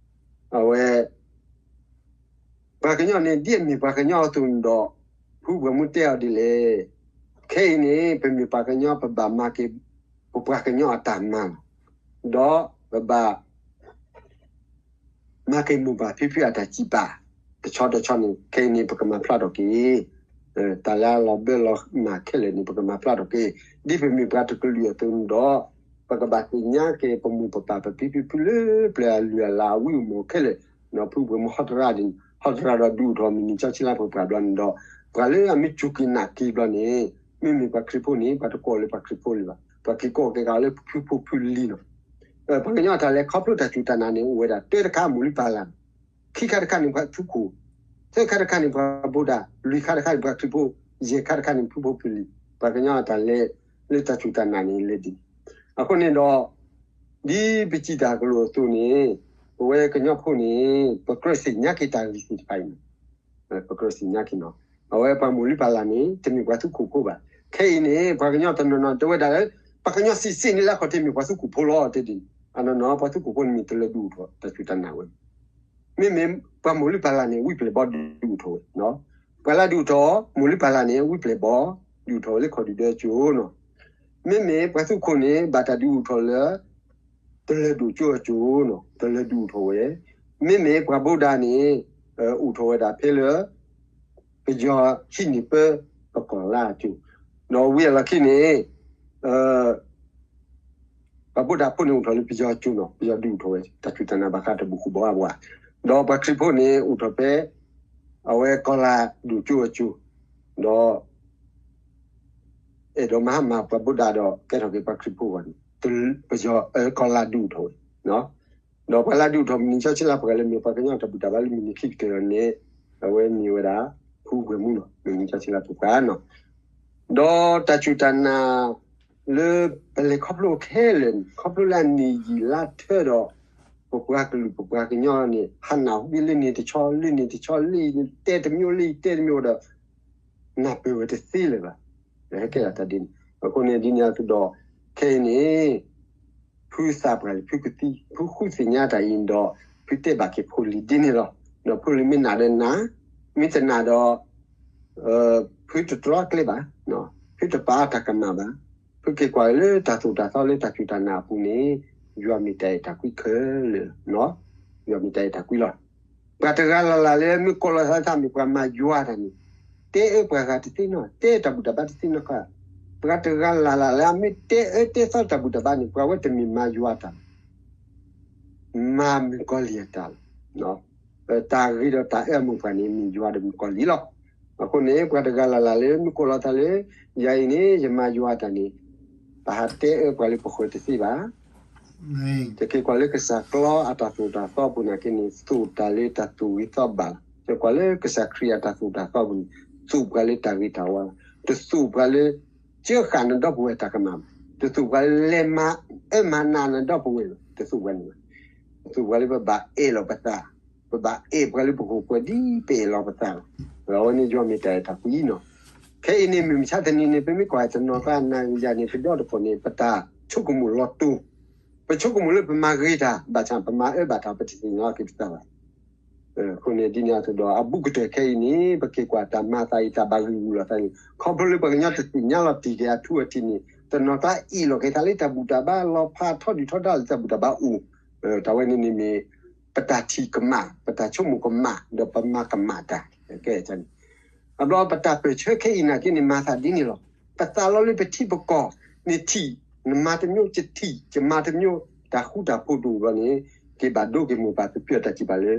အဝဲ ပှၤကညီန့ၣ် ဒ်အမ့ၢ်ပှၤကညီအသိးန့ၣ်ဒီး ဖုပှဲၤမူတဲအီၤဒ်လဲၣ်, ခဲအံၤန့ၣ် ပမ့ၢ်ပှၤကညီ ပဘၣ်မၤက့ၤ ပပှၤကညီအတၢ်မၤလီၤ. ဒီးပဘၣ် မၤက့ၤမိၢ်ပၢ်ဖံဖုအတၢ်စံးပာ် တဆီတဆီန့ၣ် ခဲအံၤန့ၣ် ပကမၤဖျါထီၣ်က့ၤ တၢ်လၢအလီၤဘၢလီၤမၢ်ခဲလၢာ်န့ၣ် ပကမၤဖျါထီၣ်က့ၤ ဒ်ပမ့ၢ်ပှၤတကလုာ်အသိးန့ၣ်ဒီး ပကဘၣ်သ့ၣ်ညါက့ၤ ပမိၢ်ပပၢ်ပဖံဖုဖုလၢပျၢၤအလုၢ်အလၢ်အဝံအမီၢ်ခဲလၢာ်, ဒီးဖုပှဲၤမူဟီတရါန့ၣ် ဟီတရါဒီးဒုးအိၣ်ထီၣ်မုၢ်နံၤကၠီဆံလါပှဲၤပှၤဘျီန့ၣ်ဒီး ပှၤလၢအမ့ၢ်စူၢ်က့ၤနာ်က့ၤဘျီန့ၣ် မ့မ့ၢ်ပှၤခရံာ်ဖိန့ၣ် ပှၤတကိးလၢပှၤခရံာ်ဖိလၢၤဘၣ်, ပှၤက့ၤကိးက့ၤက့ၤအီၤလၢဖုဖိဖုလံၤလီၤ. ပှၤကညီအတၢ်လဲၤခီဖျိတၢ်စူၢ်တၢ်နာ်န့ၣ် အိၣ်ဝဲဒၣ်တၢတခါမုၢ်လံပၢ်လၢ်, ခံခါတခါန့ၣ်ပှၤထူခိၣ်, သၢခါတခါန့ၣ်ပှၤဘိဒၣ်, လွံၢ်ခါတခါန့ၣ်ပှၤခရံာ်ဖိ, ယဲၢ်ခါတခါန့ၣ်ဖုဖိဖုလံၤ, ပှၤကညီအတၢ်လဲၤလၢတၢ်စူၢ်တၢ်နာ်န့ၣ်လဲၤဒ်န့ၣ်, အဃိန့ၣ်ဒီး ဒ်ပစံးတၢ်ကလိာ်အသိးန့ၣ် ပဝဲကညီဖိန့ၣ် ပကြၢးသ့ၣ်ညါက့ၤတၢ်ဂ့ၢ်သ့ၣ်တဖၣ်အံၤန့ၣ်, ပကြၢးသ့ၣ်ညါက့ၤနီၤ အဝဲပှၤမိၢ်လုၢ်ပၢ်လၢ်န့ၣ် တမ့ၢ်ပှၤသူခိၣ်ဖိဘၣ်. ခဲအံၤန့ၣ် ပှၤကညီတနီၤနီၤတဲဝဲဒၣ်လၢ ပှၤကညီစံးစ့ၣ်န့ၣ်လၢအခီၣ်ထံးမ့ၢ်ပှၤသူခိၣ်ဖိလီၤ တဲဒ်န့ၣ်. အနီၢ်နီၢ် ပှၤသူခိၣ်ဖိန့ၣ်မ့ၢ်တလၢာ်ဒုးအိၣ်ထီၣ် တၢ်စူၢ်တၢ်နာ်ဝဲ မ့မ့ၢ်ပှၤမိၢ်လုၢ်ပၢ်လၢ်န့ၣ် ဝံပျဲၢ်ဘီဒုးအိၣ်ထီၣ်ဝဲ. ပှၤလၢဒုးအိၣ်ထီၣ် မိၢ်လုၢ်ပၢ်လၢ်န့ၣ် ဝံပျဲၢ်ဘီ ဒုးအိၣ်ထီၣ်ဝဲလၢခီၣ်ဒုးဒၢကၠိနီၤ. မ့မ့ၢ်ပှၤသူခိၣ်န့ၣ် ဘၣ်တၢ်ဒုးအိၣ်ထီၣ်လၢ တလၢၢ်ဒိၣ်ကၠိအကၠိနီၤ, တလၢၢ်ဒုးအိၣ်ထီၣ်ဝဲ. မ့မ့ၢ်ပှၤဘိးဒၣ်န့ၣ် အိၣ်ထီၣ်ဝဲဒၣ်ဖဲလၢ ပယီၤဟံးန့ၢ်ပၢပကီၢ်လၢအကၠိ, ဒီးဝံၤအလီၢ်ခံန့ၣ် ပှၤဘိးဒၣ်ဖိန့ၣ်အိၣ်ထီၣ်လၢပယီၤကၠိနီၤ, ပယီၤဒုးအိၣ်ထီၣ်ဝဲ တၢ်စူၢ်တၢ်နာ်ဘၣ်ဃးတဘျုးဃီဘၣ်ဘၣ်. ဒီးပှၤခရံာ်ဖိန့ၣ်အိၣ်ထီၣ်ဖဲ အဝဲကီၢ်လၤဒိၣ်ကၠိအကၠိ, ဒီး အဲၣ်ဒိးမၤဟါမၢ်ပှၤဘိးဒၣ်ဒီးကဲထီၣ်က့ၤပှၤခရံာ်ဖိအဂီၢ်န့ၣ် ပယီၤအၢကီၢ်လၤဒုးအိၣ်ထီၣ်ဝဲ ဒီးပှၤလၢဒုးအိၣ်ထီၣ်မုၢ်နံၤကၠီဆံလါပှၤလၢမ့ၢ်ပှၤကညီတၢ်ဘူၣ်တၢ်ဘါလၢမုၢ်နံၤခံကတၢၢ်န့ၣ် အဝဲမ့ၢ်ဝဲဒၣ် ဖုကွဲၤမူနီၤ, မုၢ်နံၤကၠီဆံလါပှၤနီၤ. ဒီးတၢ်စူၢ်တၢ်နာ်လၢပလဲၤခီဖျိခဲလၢာ်န့ၣ် ခီဖျိလၢအနံၣ်ယံာ်လါထၢဒီး ပပှၤကလုာ်ပပှၤကညီန့ၣ် ဟးနၢ်ဟူလၢန့ၣ်တဆီ လၢန့ၣ်တဆီ လၢအံၤတဲတမျိုး လၢအံၤတဲတမျိုးဒီး နၢ်ပၢၢ်ဝဲတသ့လၢၤဘၣ်. ဟဲကဲထီၣ်တၢ်ဒ်န့ၣ် အဃိန့ၣ် ဒ်န့ၣ်အသိးဒီး ခဲအံၤန့ၣ် ဖုသးပှၢ်လံ ဖုကသံ ဖုဃုသ့ၣ်ညါတၢ်အံၤဒီး ဖုတဲဘၣ်က့ၤဖိလံၤဒ်န့ၣ်လီၤ. ဒီးဖိလံၤမ့ၢ်နာ်ဒီးနာ်, မ့ၢ်တနာ်ဒီး ဖုတတြီကျဲဘၣ်, ဖုတပာ်အီၤတၢ်ကမၣ်ဘၣ်. ဖုက့ၤကွၢ်လၢတၢ်သိၣ်တၢ်သီလၢတၢ်စူၢ်တၢ်နာ်အပူၤန့ၣ် ယွၤမ့ၢ်တၢ်အဲၣ်တၢ်ကွံခဲလၢာ်, ယွၤမ့ၢ်တၢ်အဲၣ်တၢ်ကွံလီၤ. ပှၤတဂၤလၢ်လၢ်လၢမ့ၢ်ကိးလီၤသးမ့ၢ်ပှၤမၤယွၤတၢ်န့ၣ် တဲအၢပှၤဂၤတသ့နီတဂၤ, တဲတၢ်ဘူၣ်တၢ်ဘါတသ့နီတဂၤ. ပှၤတဂၤလၢ်လၢ်လၢအမ့ၢ်တဲအၢတဲသီတၢ်ဘူၣ်တၢ်ဘါန့ၣ် ပှၤဝဲတမ့ၢ်မၤယွၤတၢ် မၤမုၣ်ကီၤလံၢ်အတၢ်လီၤ. တၢ်ဂ့ၤဒီးတၢ်အၢအမိၢ်ပှၢ်န့ၣ် မ့ၢ်ယွၤဒီးမုၣ်ကီၤလံၢ်လီၤ. အဃိန့ၣ် ပှၤတဂၤလၢ်လၢ်လၢမ့ၢ်ကိးလီၤသးလၢ ယၤအံၤန့ၣ် ယမၤယွၤတၢ်န့ၣ် ပဟးတဲအၢပှၤလၢပဃၢၤတသ့ဘၣ်. တက့ၤကွၢ်လၢကစၢ်ကျီအတၢ်သိၣ်တၢ်သီပူၤနာ်က့န့ၣ် သိၣ်တၢ်လၢတၢ်သူၣ်ဂ့ၤသီဘၣ်လီၤ. တကွၢ်လၢကစၢ်ခရံာ်အတၢ်သိၣ်တၢ်သီပူၤန့ၣ် သိၣ်ပှၤလၢတၢ်ဂ့ၤတၢ်ဝါလီၤ. တသိၣ်ပှၤလၢ ကၢဃာ်နဒီပုၢ်ဝဲၢ်တၢ်ကမၣ်ဘၣ်, တသိၣ်ပှၤလၢလဲၤမၤအၢမၤနးနဒီပုၢ်ဝဲၢ်ဘၣ်, တသိၣ်ပှၤန့ၣ်ဘၣ်. တသိၣ်ပှၤလၢပဘၣ်အဲၣ်လီၤပသး, ပဘၣ်အဲၣ်ပှၤလၢပဃိၣ်ပှဲၤဒ်ပအဲၣ်လီၤပသးလီၤ. အဝဲန့ၣ်ယွၤမ့ၢ်တၢ်အဲၣ်တၢ်ကွံနီၤ. ခဲအံၤန့ၣ် မုၢ်မဆါတနံၤန့ၣ် ပမ့ၢ်ကွၢ်တနီၤကျါနၤယၤန့ၣ် ပဒီတဖၣ်န့ၣ် ပတၢ်ဆိကမိၣ်လီၤတိၢ်, ပဆိကမိၣ်လၢပမၤဂ့ၤတၢ် ဘၣ်ဆၣ်ပမၤအၢဘၣ်တၢ်ပတသ့ၣ်ညါလီၤက့ၤပသးဘၣ်. အဃိန့ၣ် ဒ်န့ၣ်အသိးဒီး အဘူးကတၢၢ်ခဲအံၤန့ၣ် ပက့ၤကွၢ်တၢ်မၤသးအံၤ တၢ်ဘၣ်ဂံၢ်ဂူာ်လိာ်သးန့ၣ် ခီဖျိလၢပှၤကညီတသ့ၣ်ညါလီၤတံၢ်က့ၤအထူအထံးန့ၣ် တနီၤကျါအ့ၣ်လိာ်က့ၤသးလၢတၢ်ဘူၣ်တၢ်ဘါ လီၤဖးထီဒုၣ်ထီဒါလၢတၢ်ဘူၣ်တၢ်ဘါအိၣ်, တၢ်ဝဲန့ၣ်န့ၣ်မ့ၢ် ပတၢ်ထံၣ်ကမၣ် ပတၢ်ဆိကမိၣ်ကမၣ် ဒီးပမၤကမၣ်တၢ် ကဲန့ၣ် အဘျီပတၢ်ပၢၢ်ဆၢခဲအံၤနာ်က့န့ၣ် မၤသးဒ်န့ၣ်လီၤ. ပသးလီလၢပထံပကီၢ်န့ၣ်ထံၣ်, နမၤတမျိုး ယထံၣ် ယမၤတမျိုး တၢ်ဃူတၢ်ဖိးတအိၣ်ဘျီန့ၣ် က့ၤဘၣ်ဒိက့ၤမိၢ်ပၢ်ပပျၢၤတၢ်စံးပာ်လၢ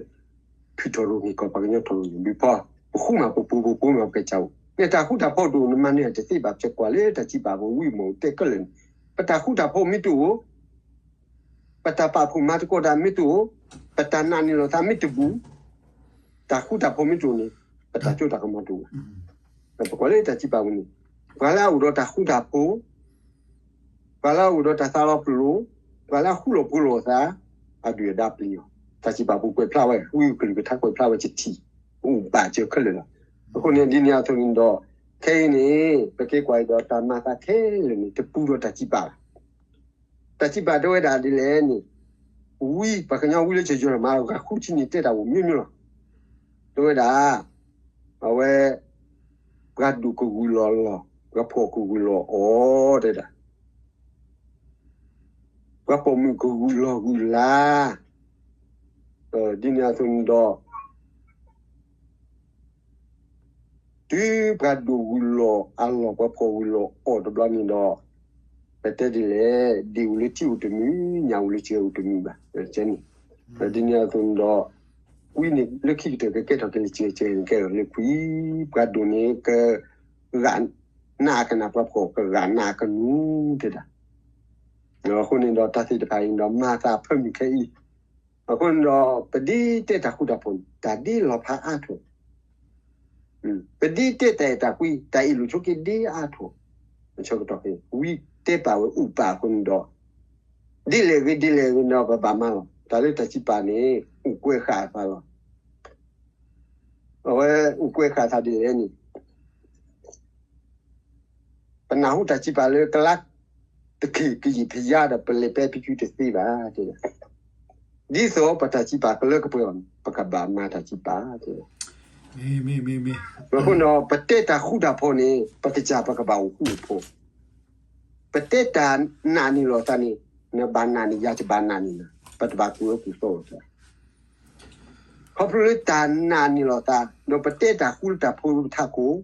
ဖုထီၣ်ရိၣ်န့ၢ်ကီၢ် ပှၤကညီထီၣ်ရိၣ်န့ၢ်ဒုးဖီ, ပဃူမၤပပူၤ ပပူၤမၤပကစၢ်အိၣ် မ့ၢ်တၢ်ဃူတၢ်ဖိးတအိၣ် နမၤန့ၢ်တသ့ဘၣ် ပကွၢ်လၢတၢ်စံးပာ်ပဝံမီၢ် တဲကလၢာ်န့ၣ် ပတၢ်ဃူတၢ်ဖိးမ့ၢ်တအိၣ် ပတၢ်ပာ်ဖှိၣ်မၤသကိးတၢ်မ့ၢ်တအိၣ်, ပတၢ်နာ်န့ၢ်လိာ်သးမ့ၢ်တဘူး, တၢ်ဃူတၢ်ဖိးမ့ၢ်တအိၣ်န့ၣ် ပတၢ်စိတၢ်ကမီၤတအိၣ်ဘၣ်. ပကွၢ်လၢတၢ်စံးပာ်ပူၤန့ၣ် ပှၤလၢအအိၣ်ဒီးတၢ်ဃူတၢ်ဖိး, ပှၤလၢအအိၣ်ဒီးတၢ်သးလီၤပလိာ်, ပှၤလၢအဃူလိာ်ဖိးလိာ်အသး, အဒုၣ်အဒါပျံၤအီၤ, တၢ်စံးပာ်ပူၤကွဲးဖျါဝဲ, ဝံကလုၢ်ကထါကွဲးဖျါဝဲ ယထံၣ် အိၣ်ဘၣ်စၢၤခဲလၢာ်လီၤ. အဃိန့ၣ် ဒ်န့ၣ်အသိးန့ၣ်ဒီး ခဲအံၤန့ၣ် ပက့ၤကွၢ်အံၤဒီးတၢ်မၤသးခဲလၢာ်န့ၣ် တပူၤဒီးတၢ်စံးပာ်ဘၣ်. တၢ်စံးပာ်တဲဝဲဒၣ်ဒ်လဲၣ်န့ၣ်, ဝံ ပှၤကညီဝံလၢကယီၤမၤလီၤ ဂၤဃုဆံန့ၣ် တဲတၢ်အိၣ်မျိုးမျိုးလီၤ. တဲဝဲဒၣ် အဝဲ ပှၤဒိၣ်ကဂုာ်လီၤလီၢ်, ပှၤဖှီၣ်ကဂုာ်လီၤအီၤ တဲဒၣ် ပှၤပိာ်မုၣ်ကဂုာ်လီၢ်ဂုာ်လၤ, ဒ်န့ၣ်အသိးန့ၣ်ဒီး တုၤပှၤဒိၣ်ဂုာ်လီၢ်အလီၢ် ပှၤဖှီၣ်ဂုာ်လီၢ်အီၤတဘျီန့ၣ်ဒီး ပတဲဒ်လဲၣ်, ဒ့ၣ်အိၣ်လၢထံအိၣ်တမုာ်, ညၣ်အိၣ်လၢစဲၤအိၣ်တမုာ်ဘၣ်, ကဲန့ၣ်. ဒ်န့ၣ်အသိးန့ၣ်ဒီး ကွံန့ၣ်လၢခံကတၢၢ်ကကဲထီၣ်က့ၤလၢစဲၤ, စဲၤန့ၣ်ကဲထီၣ်လၢကွံ, ပှၤဒိၣ်န့ၣ်က ဂာ်နးကနၣ် ပှၤဖှီၣ်ကဂာ်နးကနူၤ တဲဒၣ်. အဃိန့ၣ်ဒီးတၢ်သ့ၣ်တဖၣ်အံၤဒီး မၤသးဖၢမုၢ်ခဲအံၤ, အဃိန့ၣ်ဒီး ပဒ်တဲတၢ်ဃူတၢ်ဖိးန့ၣ် တၢ်ဒ်လီၤဖးအါထီၣ်, ပဒ်တဲတၢ်အဲၣ်တၢ်ကွံ တၢ်အ့ၣ်လိာ်ဆိးက့ဒ်အါထီၣ်, ဆၢကတီၢ်ခဲအံၤ ဝံတဲပာ်ဝဲအိၣ်ပာ်အဃိန့ၣ်ဒီး ဒ်လဲၣ်ဂ့ၤဒ်လဲၣ်ဂ့ၤဒီး ပဘၣ်မၤလီၤ. တၢ်လၢတၢ်စံးပာ်န့ၣ် အိၣ်ကွဲးဃာ်အသးလီၤ. အဝဲအိၣ်ကွဲးဃာ်သးဒ်လဲၣ်န့ၣ် ပနၢ်ဟူတၢ်စံးပာ်လၢကလါတက့ၢ်ကယံာ်ဖယါဒီး ပလဲၤပဲဖံကုတသ့ဘၣ်. ဒ်သိးပတၢ်စံးပာ်ကလၢကပှဲၤအီၤန့ၣ် ပကဘၣ်မၤတၢ်စံးပာ်. အဃိဒီး ပတဲတၢ်ဃူတၢ်ဖိးန့ၣ် ပကစၢ်ပကဘၣ်အိၣ်ဃူအိၣ်ဖိး, ပတဲတၢ်နာ်န့ၢ်လီၤသးန့ၣ် နဘၣ်နာ်န့ၢ်ယၤ ယဘၣ်နာ်န့ၢ်နၤ, ပတဘၣ်ကူၣ်အၢကူၣ်သီလိာ်သး. ခီဖျိလၢတၢ်နာ်န့ၢ်လီၤသး ဒီးပတဲတၢ်ဃူတၢ်ဖိးလၢပထးခိၣ်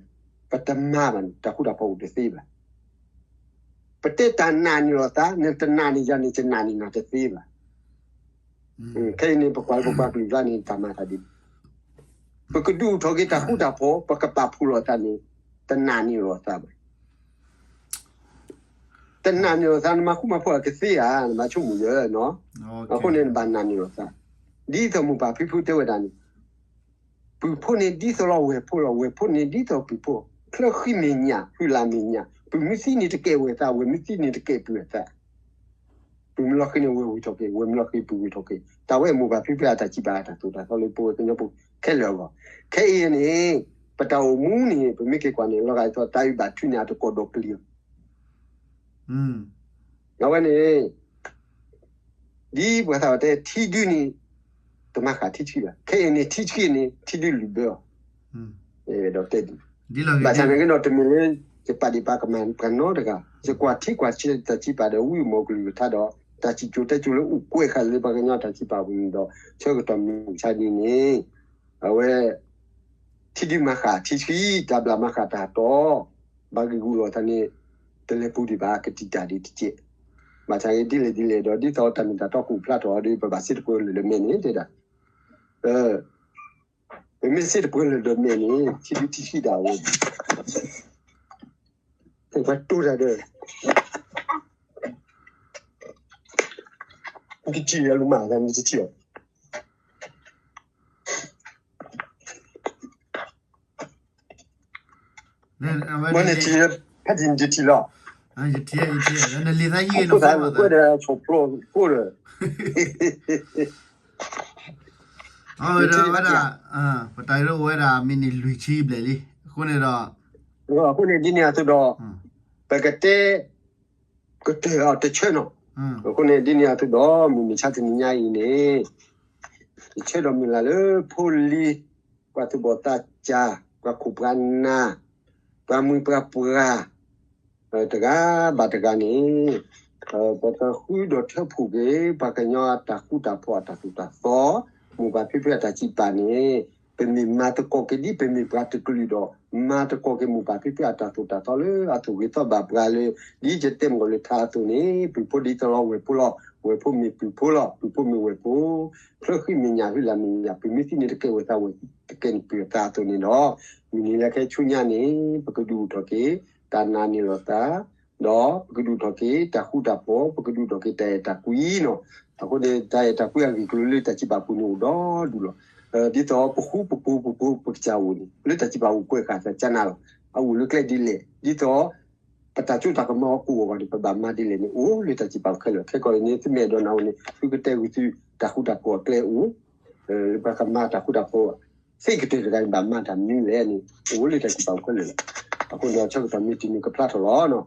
ပတမၤဘၣ်န့ၣ် တၢ်ဃူတၢ်ဖိးအိၣ်တသ့ဘၣ်. ပတဲတၢ်နာ်န့ၢ်လီၤသး နတနာ်န့ၢ်ယၤန့ၣ် ယနာ်န့ၢ်နၤတသ့ဘၣ်. ခဲအံၤန့ၣ် ပကွၢ်လၢပပှၤကလုာ်ကျါန့ၣ် တၢ်မၤတၢ်ဒ် ပကဒုးအိၣ်ထီၣ်က့ၤတၢ်ဃူတၢ်ဖိး ပကပာ်ဖှိၣ်လိာ်သးန့ၣ် တနာ်န့ၢ်လီၤသးဘၣ်. တနာ်န့ၢ်လီၤသး နမၤဃူမၤဖိးအကသ့ဧါ, နမၤဆိကမိၣ်ယဲ, အဃိန့ၣ် နဘၣ်နာ်န့ၢ်လီၤသး. ဒ်သိးမိၢ်ပၢ်ဖံဖုတဲဝဲဒၣ်န့ၣ် ပုၢ်ဖိန့ၣ်ဒ်သိးလီၤဝဲၢ်ဖိလီၤ, ဝဲၢ်ဖိန့ၣ်ဒ်သိးပုၢ်ဖိ, ချၢဃံမဲာ်ညါ ဟုလၢမဲာ်ညါ, ပုၢ်မ့ၢ်သံန့ၣ်တကဲဝဲၢ်သး, ဝဲၢ်မ့ၢ်သံန့ၣ်တကဲပုၢ်အသး. ပုၢ်မ့ၢ်လီၤဃံၤန့ၣ် ဝဲၢ်ဝံၤထီၣ်က့ၤ, ဝဲၢ်မ့ၢ်လီၤဃံၤ ပုၢ်ဝံၤထီၣ်က့ၤ. တၢ်ဝဲမိၢ်ပၢ်ဖံဖုအတၢ်စံးပာ်အတၢ်သိၣ်တၢ်သီလၢပဝဲကညီဖိ ခဲလၢာ်အဂီၢ်. ခဲအံၤန့ၣ် ပတၢ်အိၣ်မူန့ၣ် ပမ့ၢ်က့ၤကွၢ်န့ၣ် လီၤဂာ်ဒ်သိး တၢ်အုၣ်ဘၣ်ထုးန့ၣ် အတကိးဒီးပလံၤလီၤ. အဝဲန့ၣ် ဒ်ပှၤသးပှၢ်တဲ ထံဒုန့ၣ် တမၤဃာ်ထံဆှံဘၣ်. ခဲအံၤန့ၣ် ထံဆှံန့ၣ် ထံဒုလုၣ်ဘၢအီၤ. ဒီးတဲဒ် ဘၣ်ဆၣ်န့ၣ်က့ဒီး တမ့ၢ်လၢ ယပာ်ဒံးပာ်ကမၣ်ပှၤနီတဂၤ, ယကွၢ်ထံကွၢ်ဆဲးတၢ်စံးပာ်ဒီး ဝံမီၢ်ကလုၢ်ကထါဒီး တၢ်စံးကၠိတဲကၠိလၢအိၣ်ကွဲးဃာ်လၢပှၤကညီတၢ်စံးပာ်အပူၤန့ၣ်ဒီး ဆၢကတီၢ်မုၢ်မဆါဒ်န့ၣ် အဝဲ ထံဒုမၤဃာ်ထံဆှံ, တၢ်ဘျၣ်မၤဃာ်တၢ်တီ, ဘၣ်ဂံာ်ဂူာ်လိာ်သးန့ၣ် တလဲၤပူၤဒံးဘၣ် ကတံာ်တာ်ဒံးတကဲး. ဘၣ်ဆၣ်ဂ့ၤဒ်လဲၣ်ဒ်လဲၣ်ဒီး ဒ်သိးတၢ်မ့ၢ်တၢ်တီကူၣ်ဖျါထီၣ်အီၤဒီး ပဘၣ်စ့တပှဲၤလၢာ်ဒီးမဲာ်န့ၣ် တဲဒၣ် ပမ့ၢ်စ့တပှဲၤလၢာ်ဒီးမဲာ်န့ၣ် ထံဒုထံဆှံဒၣ်ဝဲ ပှၤတိၢ်တၢ်ဒီး ကထံၣ်အလူၤမး မ့ၢ်တထံၣ်အီၤ မ့ၢ်နထံၣ် ဖဲထံၣ်နတထံၣ်လီၤ ယထံၣ် ယထံၣ် နလံာ်သးယံၤဂ့ၤနဖိသးကွဲဒီး ဆိၣ်ဖျိၣ်ကိၣ်ဒီး အဝဲဒၣ် ပတၢ်ရ့အိၣ်ဝဲဒၣ် မံးနံးလွံၢ်ဆံဘျဲၣ်လံ အဃိန့ၣ်ဒီး အဃိန့ၣ်ဒ်န့ၣ်အသိးဒီး ပကတဲ ကတၢၢ်အီၤတဆၢနီၤ. အဃိန့ၣ် ဒ်န့ၣ်အသိးဒီး မုၢ်မဆါတနံၤညါအံၤန့ၣ် ယဆၢဒီးမုၢ်လၢ်လၢဖိလံၤ ပှၤသူၣ်ဘီၣ်သးစၢ် ပှၤခိၣ်ပှၤနၢ် ပှၤမုၢ်ပှၤပှၢ် တဂၤဘၣ်တဂၤန့ၣ် ပကဃုဒီးထၢဖှိၣ်က့ၤ ပှၤကညီအတၢ်ဃူတၢ်ဖိးအတၢ်သိၣ်တၢ်သီ မိၢ်ပၢ်ဖံဖုအတၢ်စံးပာ်န့ၣ် ပမ့ၢ်မၤသကိးက့ၤဒ်ပမ့ၢ်ပှၤတကလုာ်ဒီး မၤသကိးက့ၤမိၢ်ပၢ်ဖံဖုအတၢ်သိၣ်တၢ်သီလၢအသူၣ်ဂ့ၤသီဘၣ်ပှၤလၢ ဒ်ယတဲမ့ၢ်လၢထါအသိးန့ၣ် ပုၢ်ဖိဒ်သိးလီၤဝဲၢ်ဖိလီၤ. ဝဲၢ်ဖိမ့ၢ်ပုၢ်ဖိလီၤ. ပုၢ်ဖိမ့ၢ်ဝဲၢ်ဖိ ချၢဃံမဲာ်ညါဟုလၢမဲာ်ညါ ပုၢ်မ့ၢ်သံန့ၣ်တကဲဝဲၢ်သးဝဲၢ် တကဲန့ၣ်ပုၢ်အသးအသိးန့ၣ်ဒီး မုၢ်နံၤလၢခဲဆူညါန့ၣ် ပကဒုးအိၣ်ထီၣ်က့ၤ တၢ်နာ်န့ၢ်လီၤသး ဒီးပကဒုးအိၣ်ထီၣ်က့ၤ တၢ်ဃူတၢ်ဖိး ပကဒုးအိၣ်ထီၣ်က့ၤ တၢ်အဲၣ်တၢ်ကွံနီၤ. အဃိန့ၣ် တၢ်အဲၣ်တၢ်ကွံအဂ့ၢ်ကျိၤလၢတၢ်စံးပာ်ပူၤန့ၣ်အိၣ်ဒီဒူၣ်လီၤ. ဒ်သိးပဃူပဖိးပဖိးပကစၢ်အိၣ်န့ၣ် လၢတၢ်စံးပာ်အိၣ်ကွဲးဃာ်သးကနၣ်လီၤ. အအိၣ်လၢကျဲဒ်လဲၣ် ဒ်သိး ပတၢ်စိတၢ်ကမီၤအကိၣ်အဂီၢ်န့ၣ် ပဘၣ်မၤဒ်လဲၣ်န့ၣ် အိၣ်လၢတၢ်စံးပာ်ခဲလၢာ် ခဲကီၢ်န့ၣ် သုမ့ၢ်အဲၣ်ဒိးနာ်အီၤန့ၣ် သုကတဲဂုာ်သုတၢ်ဃူတၢ်ဖိးအကျဲအိၣ် လၢပှၤကမၤတၢ်ဃူတၢ်ဖိး သ့ကတၢၢ်တဂၤန့ၣ် ဘၣ်မၤတၢ်မနုၤလဲၣ်န့ၣ် အိၣ်လၢတၢ်စံးပာ်ခဲလၢာ်လီၤ. အဃိန့ၣ် ဆၢကတီၢ်မ့ၢ်တနံၤကဖျါထီၣ်လီၤ.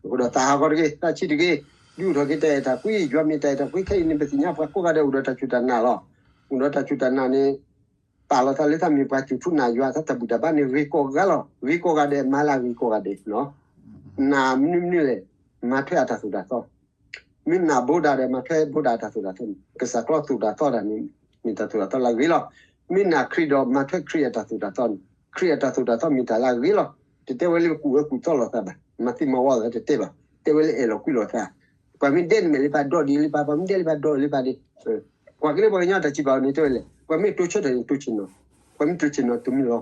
အဃိဒီးသးဟးဂီၤတဂ့ၤ သးဆံးတဂ့ၤ ဒုးအိၣ်ထီၣ်က့ၤတၢ်အဲၣ်တၢ်ကွံ ယွၤမ့ၢ်တၢ်အဲၣ်တၢ်ကွံ ခဲအံၤန့ၣ် ပသ့ၣ်ညါပှၤကိးဂၤဒဲးအိၣ်ဒီးတၢ်စူၢ်တၢ်နာ်လီၤ. အိၣ်ဒီးတၢ်စူၢ်တၢ်နာ်န့ၣ် ပာ်လီၤသးလၢသးမ့ၢ်ပှၤစူၢ်ထူနာ်ယွၤ သးတၢ်ဘူၣ်တၢ်ဘါန့ၣ် ဂ့ၤကိးဂၤလီၤ. ဂ့ၤကိးဂၤဒဲး မၤလၢဂ့ၤကိးဂၤဒဲး နာ်မနုၤမနုၤလဲၣ် မၤထွဲအတၢ်သိၣ်တၢ်သီ မ့ၢ်နာ်ဘုရားဒီး မၤထွဲဘုရားအတၢ်သိၣ်တၢ်သီန့ၣ် ကစၢ်ကျီသိၣ်တၢ်သီတၢ်န့ၣ် မ့ၢ်တၢ်သိၣ်တၢ်သီလၢအဂ့ၤလီၤ. မ့ၢ်နာ်ခရံာ်ဒီး မၤထွဲခရံာ်အတၢ်သိၣ်တၢ်သီန့ၣ် ခရံာ်အတၢ်သိၣ်တၢ်သီမ့ၢ်တၢ်လၢအဂ့ၤလီၤ. တတဲဝဲလၢပကူၣ်အၢကူၣ်သီလိာ်သးဘၣ်. မၤသံမၤဝီလိာ်သးတတဲဘၣ်. တဲဝဲလၢအဲၣ်လီၤကွံလိာ်သး. ပှၤမ့ၢ်ဒဲနမဲာ်လၢပှၤဒီးဒ်လၢပှၤ, ပှၤမ့ၢ်ဒဲလၢပှၤဒီးလၢပှၤဒီး ကွၢ်က့ၤလၢပှၤကညီတၢ်စံးပာ်အီၤန့ၣ် တဲဝဲလဲၣ်, ပှၤမ့ၢ်တိၢ်ဆၢထၢၣ်န့ၣ် တိၢ်ဆ့ၣ်နီၤ, ပှၤမ့ၢ်တိၢ်ဆ့ၣ်နီၤ တိၢ်မံလီၤ.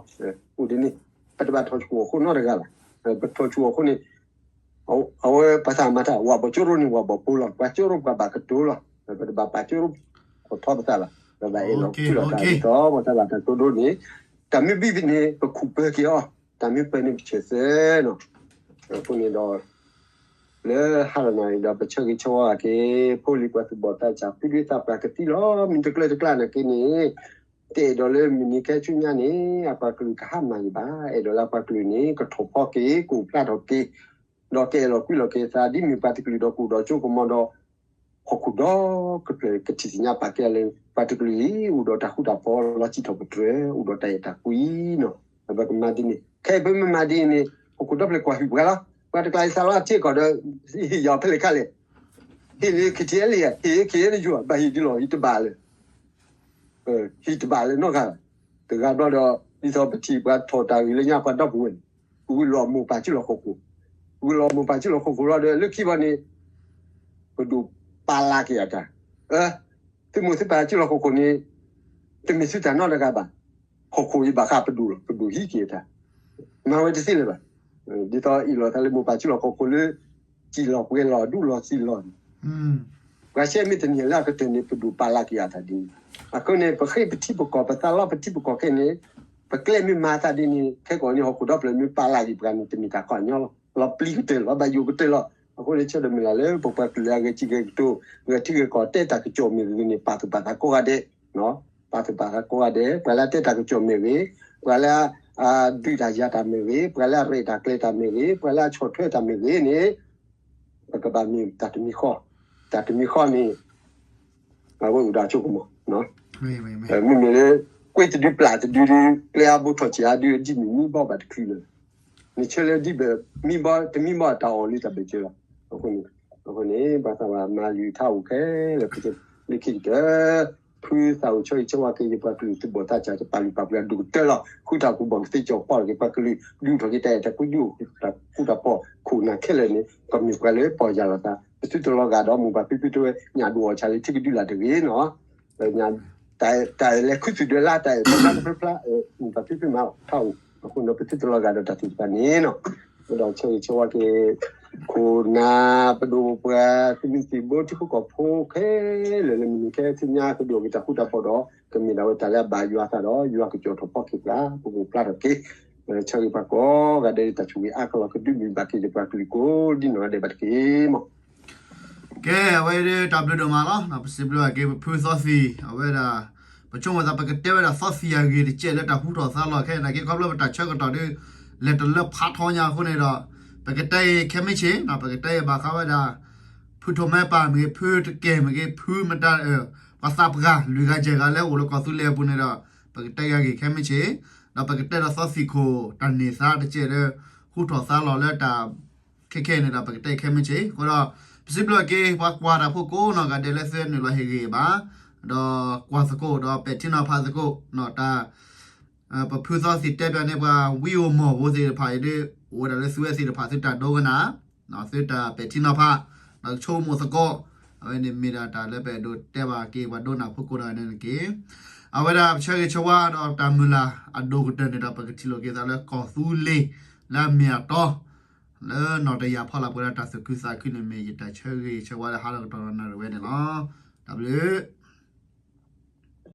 အိၣ်ဒ်န့ၣ် ပတဘၣ်ထီၣ်ဆူၣ်အဃိနီတဂၤဘၣ်. ပထီၣ်ဆူၣ်အဃိန့ၣ် အဝဲပှၤသးမၤတၢ် ဝၤဘီၣ်ကၠိရိန့ၣ် ဝၤဘီၣ်ဖိလီၤ. ပှၤကၠိရိပှၤဘၣ်ကတိၤလီၤ. ပတဘၣ်ပာ်ကၠိရိ ကထီပသးဘၣ်. ပဘၣ်အဲၣ်လီၤကွံလိာ်သးဒ်သိး ပှၤသးဘၣ်တၢ်ကတိၤဒိန့ၣ် တၢ်မ့ၢ်ဘံၣ်န့ၣ် ပခူၣ်ပၢၤက့ၤအီၤ, တၢ်မ့ၢ်ပၢၤန့ၣ် ပဆဲးသၢနီၤ. အဃိန့ၣ်ဒီး လၢဟါလီၤနၤအံၤဒီး ပဆၢဂ့ၤဆၢဝါက့ၤ ဖိလံၤပှၤသူၣ်ဘီၣ်သးစၢ် ဖုဒုသးပှၢ်ကသံလီၤ. မ့ၢ်တကျၢၤတကျါနာ်က့န့ၣ် တအဲၣ်ဒိးလၢမုၢ်နံၤခဲဆူညါန့ၣ် အပှၤကလုာ်ကဟါမၢ်ယံၤဘၣ်. အဲၣ်ဒိးလၢအပှၤကလုာ်န့ၣ် ကထီၣ်ဖီက့ၤ ကအိၣ်ဖျါထီၣ်က့ၤ ဒီးကအဲၣ်လီၤကွံလီၤက့ၤသး ဒ်မ့ၢ်ပှၤတကလုာ်ဒီးကအိၣ်ဒီးကၠိကမီၤဒီး ဟီၣ်ခိၣ်ဒီကပျၢၢ်ကထံၣ်သ့ၣ်ညါပာ်ကဲလၢ ပှၤတကလုာ်အံၤ အိၣ်ဒီးတၢ်ဃူတၢ်ဖိး လီၤစံၣ်ထီၣ်ပတြၢၤ အိၣ်ဒီးတၢ်အဲၣ်တၢ်ကွံနီၤ. ပကမၤဒ်န့ၣ် ခဲအံၤပမ့ၢ်မၤဒ်အံၤန့ၣ် ဟီၣ်ခိၣ်ဒီဖျၢၣ်ကွၢ်ဟုၣ်ပှၤလီၤ. ပှၤတကျါအံၤစးလီထံကီၢ်ဒီး ဟ့ၣ်ယၤဖဲလဲၣ်ခါလဲၣ် ဟ့ၣ်လၢ ခ့ထံအဲလံ ဟ့ၣ်လၢခ့အဲနယူၤ ဘၣ်ဟ့ၣ်ဒ်လီၤ ဟ့ၣ်တဘၣ်လၢ ဟ့ၣ်တဘၣ်လၢနီတဂၤဘၣ်. တဂၤဘျီဒီး ဒ်သိးပထံၣ်ပှၤထီၣ်တၢ်ဂ့ၢ်လၢညါပှၤဒီပုၢ်ဝဲၢ်န့ၣ် ဂုာ်လီၤမိၢ်ပၢ်စုလီၢ်ခီၣ်ခိၣ်, ဂုာ်လီၤမိၢ်ပၢ်စုလီၢ်ခီၣ်ခိၣ်လီၤဒီး လၢခံဘီန့ၣ် ပဒိၣ်ပာ်လၢ်က့ၤအတၢ်, သုမိၢ်သုပၢ်စုလီၢ်ခီၣ်ခိၣ်န့ၣ် တမ့ၢ်သုတၢ်နီတဂၤဘၣ်. ခီၣ်ခိၣ်အံၤဘၣ်ဃးပဒိၣ်လီၤ, ပဒိၣ်ဟံးက့ၤအတၢ်, မၤဝဲတသ့လၢၤဘၣ်. ဒ်သိးအ့ၣ်လိာ်သးလၢမိၢ်ပၢ်စုလီၢ်ခီၣ်ခိၣ်လၢ စံၣ်လီၤပှဲၤလီၤ ဒူလီၤသံလီၤန့ၣ် ပှၤရှဲမ့ၢ်တန့ၢ်လၢအကတၢၢ်န့ၣ် ပဒိၣ်ပာ်လၢ်က့ၤအတၢ်ဒ်န့ၣ်. အဃိန့ၣ် ပဃ့ပထံပကီၢ် ပသးလီပထံပကီၢ်ခဲအံၤန့ၣ် ပကျဲမ့ၢ်မၤသးဒ်န့ၣ် ခဲကီးန့ၣ် ဟီၣ်ခိၣ်ဒီဖျၢၣ်မ့ၢ်ပာ်လၢ်က့ၤပှၤန့ၣ် တမ့ၢ်တၢ်ကီအညီလီၤ. လီၤပျံၤကတၢၢ်လီၤ, ဘၣ်ယိၣ်ကတၢၢ်လီၤ. အဃိန့ၣ် ဆၢဒိၣ်မုၢ်လၢ်လၢ ပပှၤကလုာ်အဂဲၤစံၣ်ဂဲၤကတိၤ ဂဲၤထံဂဲၤကီၢ် တဲတၢ်ကစီၣ်မ့ၢ်ဂ့ၤန့ၣ် ပာ်သူၣ်ပာ်သးကိးဂၤဒဲး ပာ်သူၣ်ပာ်သးကိးဂၤဒဲး, ပှၤလၢအတဲတၢ်ကစီၣ်မ့ၢ်ဂ့ၤ, ပှၤလၢအဒုးတၢ်ယၤတၢ်မ့ၢ်ဂ့ၤ, ပှၤလၢအရဲၣ်တၢ်ကျဲၤတၢ်မ့ၢ်ဂ့ၤ, ပှၤလၢအဆီၣ်ထွဲတၢ်မ့ၢ်ဂ့ၤန့ၣ် ပကဘၣ်မ့ၢ်တၢ်တမံၤဃီ, တၢ်တမံၤဃီန့ၣ် အဝဲအိၣ်ဒီးအစိကမီၤ, မ့မ့ၢ်လၢ ကွ့တဒုပျၢ်တဒုဒီး ကျဲအါဘိထီၣ်ဆံးအါဒု ဒ်မ့ၢ်မံဘီဘၣ်တချုးလၢၤ, နဆၢလၢဒ်ဘၣ် မံဘီ တမံဘီတၢ်အီၣ်လၢတၢ်ဘၢၣ်စၢၤလီၤ. အဃိန့ၣ် အဃိန့ၣ် ပှၤသးပှၢ်မၤလုၢ်ထါအိၣ်ခဲလၢာ် လၢခံကတၢၢ် ဖုသးအိၣ်ဆၢဂ့ၤဆၢဝါက့ၤယပှၤကလုာ်သုးဘီၣ်သးစၢ် တပာ်လုၢ်ပာ်ပှ့ၤအဒိၣ်ကတၢၢ်လီၤ. ဃုတၢ်ကူၣ်ဘၣ်ကသ့ကၠီၤပီၣ်လီၤက့ၤပှၤကလုာ် ဒုးအိၣ်ထီၣ်က့ၤတၢ်အဲၣ်တၢ်ကွံ ဒုးအိၣ်ထီၣ်တၢ်ဃူတၢ်ဖိး ခိၣ်နၢ်ခဲလၢာ်န့ၣ် ကမ့ၢ်ပှၤလၢပီၢ်ယၢ်လီၤသး ပသုတလီၤဂာ်ဒီးမိၢ်ပၢ်ဖံဖုတဝဲ ညၣ်ဒိၣ်အီၣ်ဆၣ်လၢထံကဒုလၢ်တဂ့ၤနီၤ တၢ်အဲၣ်လဲၤခူသူၣ်ဒၢလၢ တၢ်အဲၣ်ဖျါဖျါဖျါ မိၢ်ပၢ်ဖံဖုမၤထီၣ်အိၣ် အဃိန့ၣ် ပသုတလီၤဂာ်ဒီးတၢ်သ့ၣ်တဖၣ်န့ၣ်နီၤ ဒီးဆၢဂ့ၤဆၢဝါက့ၤ ခိၣ်နၢ်ပဒိၣ်ပှၤသုးမုၢ်သံၣ်ဘိထံဖိကီၢ်ဖိခဲလၢာ်လၢမုၢ်နံၤခဲဆ့ညါ ကဒုးအိၣ်က့ၤတၢ်ဃူတၢ်ဖိးဒီး ကမ့ၢ်ဒၣ်ဝဲတၢ်လၢအဘၣ်ယွၤသးဒီး ယွၤကစီၣ်ထီၣ်ဖီက့ၤပှၤ ပကအိၣ်ဖျါထီၣ်က့ၤ ဆၢဂ့ၤပှၤကိးဂၤဒဲး တၢ်ဆိၣ်ဂ့ၤအါကလီၤ ကဒုးမုာ်ဘၣ်က့ၤဒီးပှၤကလုာ်ကိးဒ်နီၢ်ဂၤဒဲးဘၣ်တက့ၢ်မး ကဲ အဝဲဒၣ်တၢ်ဘျုးဒိၣ်မးလီၤ. ပစံးဘျုးဘၣ်က့ၤပဖုသီသံၣ် အဝဲဒၣ် ပဆိကမိၣ်သး ပကတဲဝဲဒၣ်သီသံၣ်အဂ့ၢ်တကဲးလၢတၢ်ဟူထီၣ်သါလီၤခဲအံၤ နာ်က့ခီဖျိပတၢ်ဆၢကတီၢ်ဒီး လဲၤတလၢဖးထီညါအဃိန့ၣ်ဒီး ပကတဲအံၤခဲမုၢ်ဆ့ၣ် ပကတဲအံၤဘၣ်ဃးဝဲဒၣ် ဖုထိးမဲပၢ်မ့ၢ်ဂ့ၤ ဖုတကဲၢ်မ့ၢ်ဂ့ၤ ဖုမတၤ ပှၤသးပှၢ်လွံၢ်ဂၤယဲၢ်ဂၤလၢအိၣ်လၢကီၢ်သူလ့ၤအပူၤန့ၣ်ဒီး ပကတဲဂ့ၤဂ့ၤခဲမုၢ်ဆ့ၣ် ဒီးပကတဲဒီးသီသံၣ်ခိၣ်တၢ်န့ၢ်သါတကဲးလၢ ဟူထီၣ်သါလီၤလၢတၢ် ခဲခဲအံၤန့ၣ်ဒီး ပကတဲခဲမုၢ်ဆ့ၣ် အဃိဒီး ပစံးဘျုးက့ၤ ပှၤကွၢ်တၢ်ဖိကိးနီၢ်ဂၤဒဲးလၢသုနုာ်လီၤဟ့ၣ်ဂံၢ်ဘါ ဒီးကွၢ်သကိးဒီးပဲာ်ထံနီၤဖးသကိး တၢ် ပဖုသီသံၣ်တဲပၠးန့ၢ်ပှၤ ဝံဧိၤမီၢ်ဧိၤသ့ၣ်တဖၣ်အံၤဒီး အိၣ်ဝဲဒၣ်လၢသုဝဲသ့ၣ်တဖၣ် သုတၢ်ဒိကနၣ် သုတၢ်ပဲာ်ထံနီၤဖး ဒီးဆိကမိၣ်သကိး အဝဲန့ၣ်မ့ၢ်ဒၣ်တၢ်လၢပအဲၣ်ဒိးတဲဘၣ်က့ၤပှၤဒိကနၣ်ဖိကိးဂၤဒဲးန့ၣ်တက့ၢ်. အဝဲဒၣ်ပဆၢဂ့ၤဆၢဝါဒီးတၢ်မုၢ်လၢ်အဒိၣ်ကတၢၢ်န့ၣ်ဒီး ပကထံၣ်လိာ်က့ၤသးလၢကီၢ်သူလ့ၤ လၢအမ့ၢ်အတီ လၢနီၢ်တယၢ်ဖီလာ်ပှဲၤဒီးတၢ်သူၣ်ခုသးခုန့ၣ်မ့ၢ်ယတၢ်ဆၢဂ့ၤဆၢဝါလၢဟါလီၤကတီၢ်ဒီးနၣ်ရံၣ်ဝဲန့ၣ်လီၤ. တၢ်ဘျုး